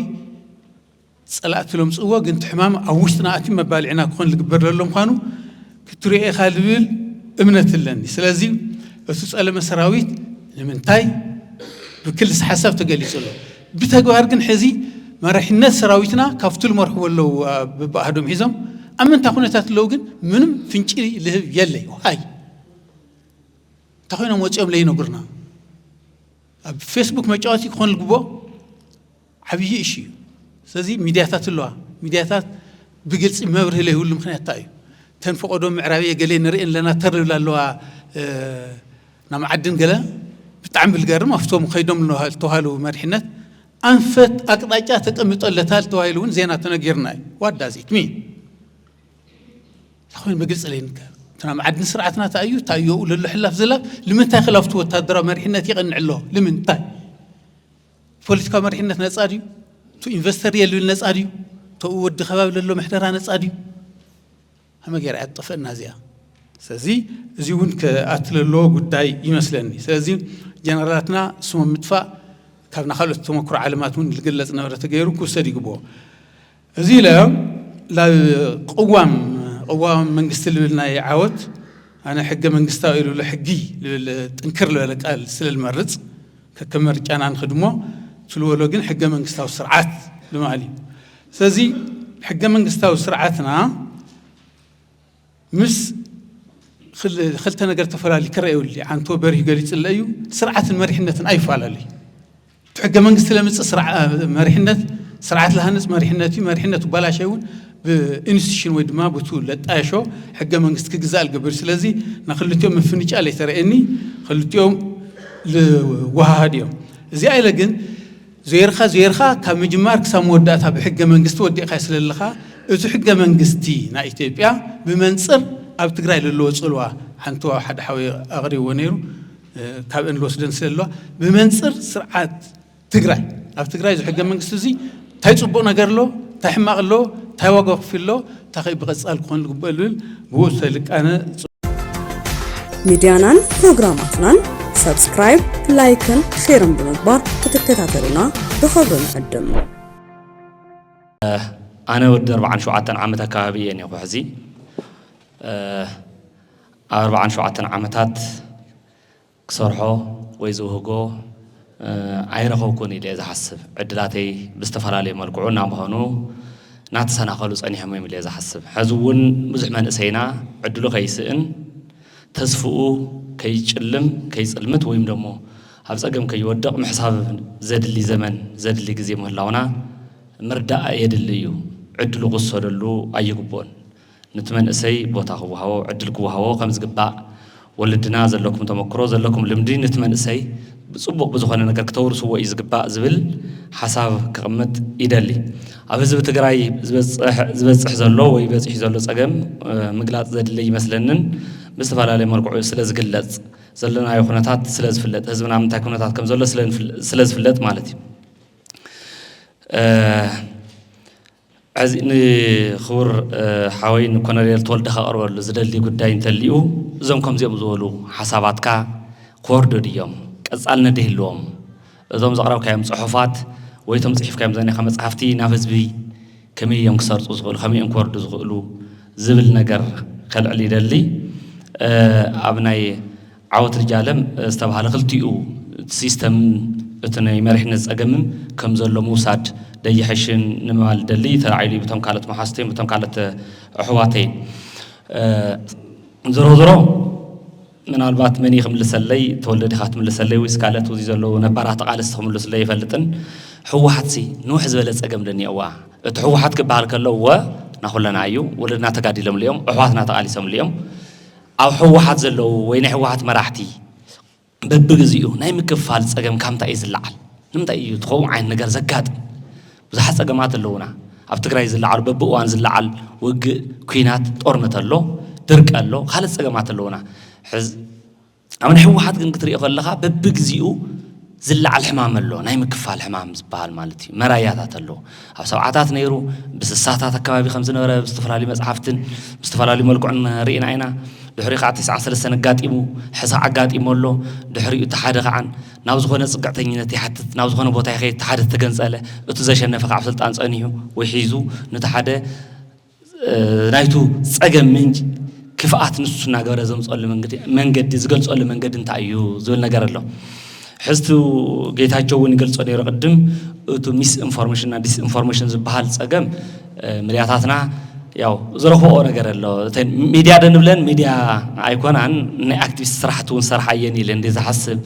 ፀላእቲ ለምፅእዎ ግን እቲ ሕማም ኣብ ውሽጥና ኣትዩ መባልዕና ክኾን ዝግበር ዘሎ ምዃኑ ክትሪኦ ኢኻ ዝብል እምነት ኣለኒ። ስለዚ እቲ ፀለመ ሰራዊት ንምንታይ ብክልስ ሓሳብ ተገሊፁ ኣሎ። ብተግባር ግን ሕዚ መራሕነት ሰራዊትና ካብቲ ልመርሕዎ ኣለዉ በብኣህዶም ሒዞም ኣብ ምንታይ ኩነታት ኣለዉ ግን ምንም ፍንጭ ልህብ የለይ። ዋይ እንታይ ኮይኖም ወፂኦም ለይነጉርና ኣብ ፌስቡክ መጫወቲ ክኾን ልግቦ ዓብዪ እሺ እዩ። ስለዚ ሚድያታት ኣለዋ። ሚድያታት ብግልፂ መብርህ ለይብሉ ምክንያት እንታይ እዩ? ተን ፈቆዶ ምዕራብየ ገሌ ንርእን ኣለና ተር ልብላ ኣለዋ። ናብ ዓድን ገለ ብጣዕሚ ብልገርም ኣብቶም ከይዶም ዝተባሃሉ መሪሕነት ኣንፈት ኣቅጣጫ ተቀምጦለታል ተባሂሉ እውን ዜና ተነጊርና እዩ። ዋዳዚት ሚ ኮይኑ ብግልፂ ለይንገር እቲ ናብ ዓድን ስርዓትና ታእዩ ታእዮኡ ለሎ ሕላፍ ዝላፍ ልምንታይ ክላፍቲ ወታደራዊ መሪሕነት ይቀንዕ ኣሎ? ልምንታይ? ፖለቲካዊ መሪሕነት ነፃ ድዩ? ቱ ኢንቨስተር የልብል ነፃ ድዩ? ተኡ ወዲ ከባቢ ለሎ ምሕደራ ነፃ ድዩ? ሃመ ገይራ እያ ትጠፍእና እዚኣ። ስለዚ እዚ እውን ክኣትል ኣለዎ ጉዳይ ይመስለኒ። ስለዚ ጀነራላትና ስሞም ምጥፋእ ካብ ናካልኦት ተመክሮ ዓለማት እውን ዝግለፅ ነበረ ተገይሩ ክውሰድ ይግብኦ። እዚ ኢለ ላብ ቅዋም ቅዋም መንግስቲ ልብል ናይ ዓወት ኣነ ሕገ መንግስታዊ ኢሉ ሕጊ ልብል ጥንክር ዝበለ ቃል ስለ ዝመርፅ ከከም ምርጫና ንኽድሞ ትልበሎ ግን ሕገ መንግስታዊ ስርዓት ልማል እዩ። ስለዚ ሕገ መንግስታዊ ስርዓትና ምስ ክልተ ነገር ተፈላለዩ ክረአ ይብሉ። ዓንቶ በሪሁ ገሊፅለ እዩ። ስርዓትን መሪሕነትን ኣይፈላለዩ። እቲ ሕገ መንግስቲ ለምፅእ መሪሕነት ስርዓት ለሃንፅ መሪሕነት እዩ። መሪሕነት ባላሻይ እውን ብኢንስቲቱሽን ወይ ድማ ብቱ ለጣየሾ ሕገ መንግስቲ ክግዛእ ልገብር። ስለዚ ንክልቲኦም ምፍንጫ ለይተረአየኒ ክልቲኦም ልወሃሃድ እዮም። እዚኣ ኢለ ግን ዞይርካ ዞይርካ ካብ ምጅማር ክሳብ መወዳእታ ብሕገ መንግስቲ ወዲእካ ስለለካ እቲ ሕገ መንግስቲ ናይ ኢትዮጵያ ብመንፅር ኣብ ትግራይ ለለዎ ፅልዋ ሓንቲ ሓደ ሓወይ ኣቕሪብዎ ነይሩ። ካብ እን ልወስደን ስለለዋ ብመንፅር ስርዓት ትግራይ ኣብ ትግራይ እዚ ሕገ መንግስቲ እዚ እንታይ ፅቡቕ ነገር ኣሎ እንታይ ሕማቕ ኣሎ እንታይ ዋጋ ክፍል ኣሎ እንታይ ብቐፃል ክኾን ዝግበእ ልብል ብኡ ዝተልቃነ ሚድያናን ፕሮግራማትናን ሳብስክራይብ፣ ላይክን ሼርን ብምግባር ክትከታተሉና ብኽብሪ ንዕድም። ኣነ ወዲ ኣርብዓን ሸውዓተን ዓመት ኣካባቢ እየ እኒኹ ሕዚ ኣብ ኣርብዓን ሸውዓተን ዓመታት ክሰርሖ ወይ ዝውህጎ ኣይረኸብኩን ኢለ እየ ዝሓስብ። ዕድላተይ ብዝተፈላለየ መልክዑ እናምኸኑ እናተሰናኸሉ ፀኒሖም እዮም ኢለ እየ ዝሓስብ። ሕዚ እውን ብዙሕ መንእሰይና ዕድሉ ከይስእን ተስፍኡ ከይጭልም ከይፅልምት ወይም ደሞ ኣብ ፀገም ከይወድቕ ምሕሳብ ዘድሊ ዘመን ዘድሊ ግዜ ምህላውና ምርዳእ የድሊ እዩ። ዕድሉ ክውሰደሉ ኣይግብኦን። ንቲ መንእሰይ ቦታ ክወሃቦ፣ ዕድል ክወሃቦ ከም ዝግባእ፣ ወለድና ዘለኩም ተመክሮ፣ ዘለኩም ልምዲ ንቲ መንእሰይ ብጽቡቕ ብዝኾነ ነገር ክተውርስዎ እዩ ዝግባእ ዝብል ሓሳብ ከቕምጥ ይደሊ። ኣብ ህዝቢ ትግራይ ዝበጽሕ ዘሎ ወይ በጺሑ ዘሎ ጸገም ምግላጽ ዘድሊ ኣይመስለንን። ብዝተፈላለየ መልክዑ ስለ ዝግለጽ፣ ዘለናዮ ኩነታት ስለ ዝፍለጥ፣ ህዝብና ኣብ ምንታይ ኩነታት ከም ዘሎ ስለ ዝፍለጥ ማለት እዩ። ሕዚ ንኽቡር ሓወይ ንኮነሬል ተወልደ ከቕርበሉ ዝደሊ ጉዳይ እንተልዩ፣ እዞም ከምዚኦም ዝበሉ ሓሳባትካ ክወርዱ ድዮም? ቀጻልነት ዶ ይህልዎም? እዞም ዘቕረብካዮም ጽሑፋት ወይ እቶም ጽሒፍካዮም ዘለኻ መጽሓፍቲ ናብ ህዝቢ ከመይ እዮም ክሰርጹ ዝኽእሉ? ከመይ እዮም ክወርዱ ዝኽእሉ? ዝብል ነገር ከልዕል ይደሊ። ኣብ ናይ ዓወት ልጃለም ዝተባህለ ክልቲኡ እቲ ሲስተምን እቲ ናይ መሪሕነት ጸገምን ከም ዘሎ ምውሳድ ደይሕሽን ንምባል ደሊ ተላዒሉ እዩ ብቶም ካልኦት መሓዝተይን ብቶም ካልኦት ኣሕዋተይን። ዝሮ ዝሮ ምናልባት መን እዩ ክምልሰለይ ተወልደ ዲኻ ትምልሰለይ ወይስ ካልኦት እዚ ዘለዉ ነባራት ተቓለስቲ ክምልሱለይ ኣይፈልጥን። ህወሓትሲ ንውሕ ዝበለ ጸገም ደኒኦዋ እቲ ህወሓት ክበሃል ከሎ እወ ናኹለና እዩ ወለድና ተጋዲሎምሉ እዮም ኣሕዋትና ተቓሊሶምሉ እዮም። ኣብ ህወሓት ዘለዉ ወይ ናይ ህወሓት መራሕቲ በብግዚኡ ናይ ምክፍፋል ፀገም ካብ ምንታይ እዩ ዝለዓል? ንምንታይ እዩ እቲ ከምኡ ዓይነት ነገር ዘጋጥም? ብዙሓት ፀገማት ኣለዉና። ኣብ ትግራይ ዝለዓሉ በብእዋን ዝለዓል ውግእ፣ ኲናት፣ ጦርነት ኣሎ፣ ድርቂ ኣሎ፣ ካልእ ፀገማት ኣለዉና። ሕዚ ኣብ ናይ ህወሓት ግን ክትሪኦ ከለኻ በብግዚኡ ዝለዓል ሕማም ኣሎ፣ ናይ ምክፋል ሕማም ዝበሃል ማለት እዩ። መራያታት ኣሎ። ኣብ ሰብዓታት ነይሩ፣ ብስሳታት ኣከባቢ ከም ዝነበረ ብዝተፈላለዩ መፅሓፍትን ብዝተፈላለዩ መልክዑን ርኢና ኢና። ድሕሪ ከዓ ተስዓ ሰለስተን ኣጋጢሙ፣ ሕዚ ኣጋጢሙ ኣሎ። ድሕሪኡ እቲ ሓደ ከዓ ናብ ዝኾነ ፅግዕተኝነት ይሓትት፣ ናብ ዝኾነ ቦታ ይኸይድ፣ እቲ ሓደ ተገንፀለ፣ እቲ ዘሸነፈ ከዓ ኣብ ስልጣን ፀኒሑ ወይ ሒዙ ነቲ ሓደ ናይቱ ፀገም ምንጭ ክፍኣት ንሱ እናገበረ ዘምፀሉ መንገዲ ዝገልፀሉ መንገዲ እንታይ እዩ ዝብል ነገር ኣሎ። ሕዝቱ ጌታቸው እውን ይገልጾ ነይሩ ቅድም። እቲ ሚስ ኢንፎርሜሽን እና ዲስ ኢንፎርሜሽን ዝበሃል ጸገም ሚድያታትና ያው ዝረኽብኦ ነገር ኣሎ። ሚድያ ደንብለን ሚድያ ኣይኮናን፣ ናይ ኣክቲቪስት ስራሕቲ እውን ሰርሓ እየን ኢለ እንደ ዝሓስብ፣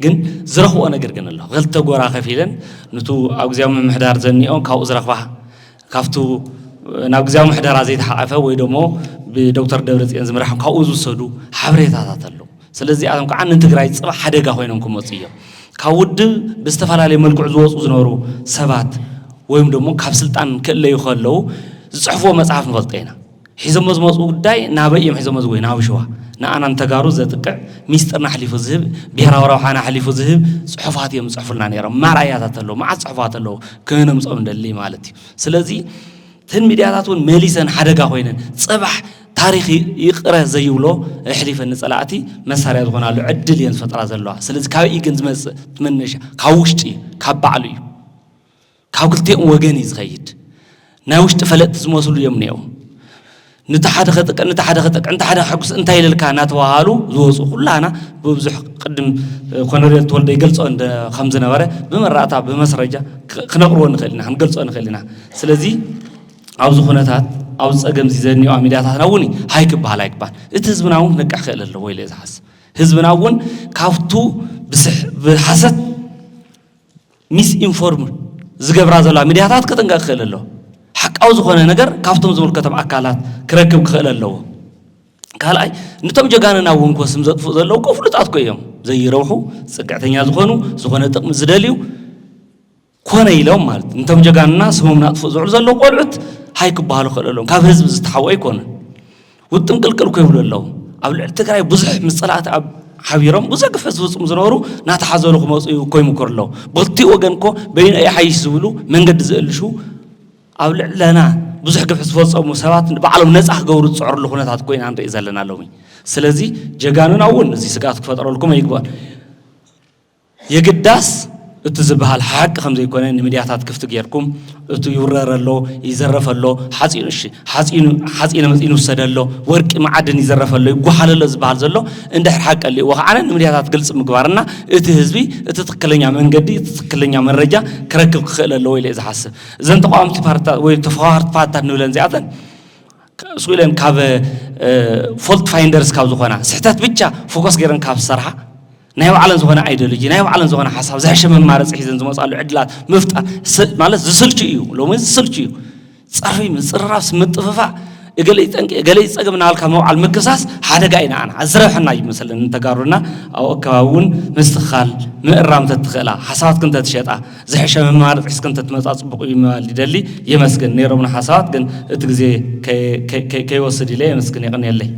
ግን ዝረኽብኦ ነገር ግን ኣሎ። ክልተ ጎራ ከፊለን ንቱ ኣብ ግዜያዊ ምምሕዳር ዘኒኦ ካብኡ ዝረኽባ፣ ካብቱ ናብ ግዜያዊ ምሕደራ ዘይተሓቐፈ ወይ ደሞ ብዶክተር ደብረፅዮን ዝምራሕ ካብኡ ዝወሰዱ ሓበሬታታት ኣለዉ። ስለዚ እዚኣቶም ከዓ ንትግራይ ፅባሕ ሓደጋ ኮይኖም ክመፁ እዮም። ካብ ውድብ ብዝተፈላለየ መልክዑ ዝወፁ ዝነበሩ ሰባት ወይም ደሞ ካብ ስልጣን ክእለዩ ከለዉ ዝፅሕፍዎ መፅሓፍ ንፈልጦ ኢና። ሒዞሞ ዝመፁ ጉዳይ ናበይ እዮም ሒዞሞ ዝጎይ ናብ ሽዋ ንኣና ንተጋሩ ዘጥቅዕ ሚስጥርና ኣሕሊፉ ዝህብ ብሄራዊ ረብሓና ኣሕሊፉ ዝህብ ፅሑፋት እዮም ዝፅሕፉልና ነይሮም። ማርኣያታት ኣለዉ፣ መዓት ፅሑፋት ኣለዉ ክነምፅኦም ንደሊ ማለት እዩ። ስለዚ እተን ሚድያታት እውን መሊሰን ሓደጋ ኮይነን ፅባሕ ታሪክ ይቅረ ዘይብሎ ኣሕሊፈን ንፀላእቲ መሳርያ ዝኾናሉ ዕድል እየን ዝፈጥራ ዘለዋ። ስለዚ ካበይ እዩ ግን ዝመፅእ መነሻ? ካብ ውሽጢ እዩ፣ ካብ ባዕሉ እዩ፣ ካብ ክልቲኦም ወገን እዩ ዝኸይድ። ናይ ውሽጢ ፈለጥቲ ዝመስሉ እዮም እኒአው። ንታ ሓደ ከጥቅዕ ንታ ሓደ ከጥቅዕ ንታ ሓደ ከሕጉስ እንታይ ኢልልካ እናተባሃሉ ዝወፁ ኩላና ብብዙሕ ቅድም ኮነሬል ተወልደ ይገልፆ እንደ ከም ዝነበረ ብመረዳእታ ብመስረጃ ክ- ክነቕርቦ ንኽእል ኢና፣ ክንገልፆ ንኽእል ኢና። ስለዚ ኣብዚ ኩነታት ኣብዚ ፀገም እዚ ዘኒኦ ሚድያታትና እውን ሃይ ክበሃል ኣይግባን። እቲ ህዝብና እውን ክነቅሕ ክእል ኣለዎ ኢለ እየ ዝሓስብ። ህዝብና እውን ካብቱ ብስሕ ብሓሰት ሚስ ኢንፎርም ዝገብራ ዘለዋ ሚድያታት ክጥንቀቕ ክኽእል ኣለዎ። ሓቃዊ ዝኾነ ነገር ካብቶም ዝምልከቶም ኣካላት ክረክብ ክኽእል ኣለዎ። ካልኣይ፣ ነቶም ጀጋንና እውን ኮ ስም ዘጥፍኡ ዘለዉ ኮ ፍሉጣት ኮ እዮም። ዘይረብሑ፣ ፅግዕተኛ ዝኾኑ፣ ዝኾነ ጥቕሚ ዝደልዩ ኮነ ኢሎም ማለት ነቶም ጀጋንና ስሞም ናጥፍኡ ዝውዕሉ ዘለዉ ቆልዑት ሃይ ክበሃሉ ክኽእል ኣለዎም። ካብ ህዝቢ ዝተሓወ ኣይኮነን። ውጥም ቅልቅል ኮ ይብሉ ኣለዉ። ኣብ ልዕሊ ትግራይ ብዙሕ ምስ ፀላእቲ ኣብ ሓቢሮም ብዙሕ ግፍዒ ዝፍፅሙ ዝነበሩ ናተሓዘሉ ክመፁ እዩ እኮ ይምክሩ ኣለዉ። ብክልቲኡ ወገን እኮ በይኑ ኣይሓይሽ ዝብሉ መንገዲ ዝእልሹ ኣብ ልዕለና ብዙሕ ግፍዒ ዝፈፀሙ ሰባት ባዕሎም ነፃ ክገብሩ ዝፅዕርሉ ኩነታት እኮ ኢና ንርኢ ዘለና ሎሚ። ስለዚ ጀጋኑና እውን እዚ ስግኣት ክፈጠረልኩም ኣይግባእን። የግዳስ እቲ ዝበሃል ሓቂ ከም ዘይኮነ ንሚድያታት ክፍቲ ጌርኩም እቲ ይውረር ኣሎ፣ ይዘረፍ ኣሎ፣ ሓፂኑ እሺ፣ ሓፂኑ ሓፂነ መፂኑ ይውሰድ ኣሎ፣ ወርቂ መዓድን ይዘረፍ ኣሎ፣ ይጓሓል ኣሎ ዝበሃል ዘሎ እንድሕር ሓቂ ኣልዎ ከዓነ ንሚድያታት ግልፂ ምግባርና እቲ ህዝቢ እቲ ትክክለኛ መንገዲ እቲ ትክክለኛ መረጃ ክረክብ ክኽእል ኣለዎ ኢለ እየ ዝሓስብ። እዘን ተቃወምቲ ፓርቲታት ወይ ተፈዋርቲ ፓርቲታት ንብለን እዚኣተን ስኢለን ካብ ፎልት ፋይንደርስ ካብ ዝኾና ስሕተት ብቻ ፎከስ ገይረን ካብ ዝሰርሓ ናይ ባዕለን ዝኾነ ኣይዲዮሎጂ ናይ ባዕለን ዝኾነ ሓሳብ ዝሕሸ መማረፂ ሒዘን ዝመፃሉ ዕድላት ምፍጣር ስ- ማለት ዝስልቹ እዩ። ሎሚ ዝስልቹ እዩ። ፀርፊ ምፅርራፍ ምጥፍፋእ እገለ ይጠንቂ እገለ ይፀገም እናበልካ ምውዓል ምክሳስ ሓደጋ ኢና ኣና ዝረብሐና እዩ መሰለን እንተጋሩና ኣብ ኣከባቢ እውን ምስትኻል ምእራም ተትኽእላ ሓሳባትክን ተትሸጣ ዝሕሸ መማረፂ ሒዝክን ተትመፃ ፅቡቕ እዩ ምባል ይደሊ። የመስግን ነይሮምና ሓሳባት ግን እቲ ግዜ ከይ- ከይ- ከይ- ከይወስድ ኢለ የመስግን። የቐንየለይ።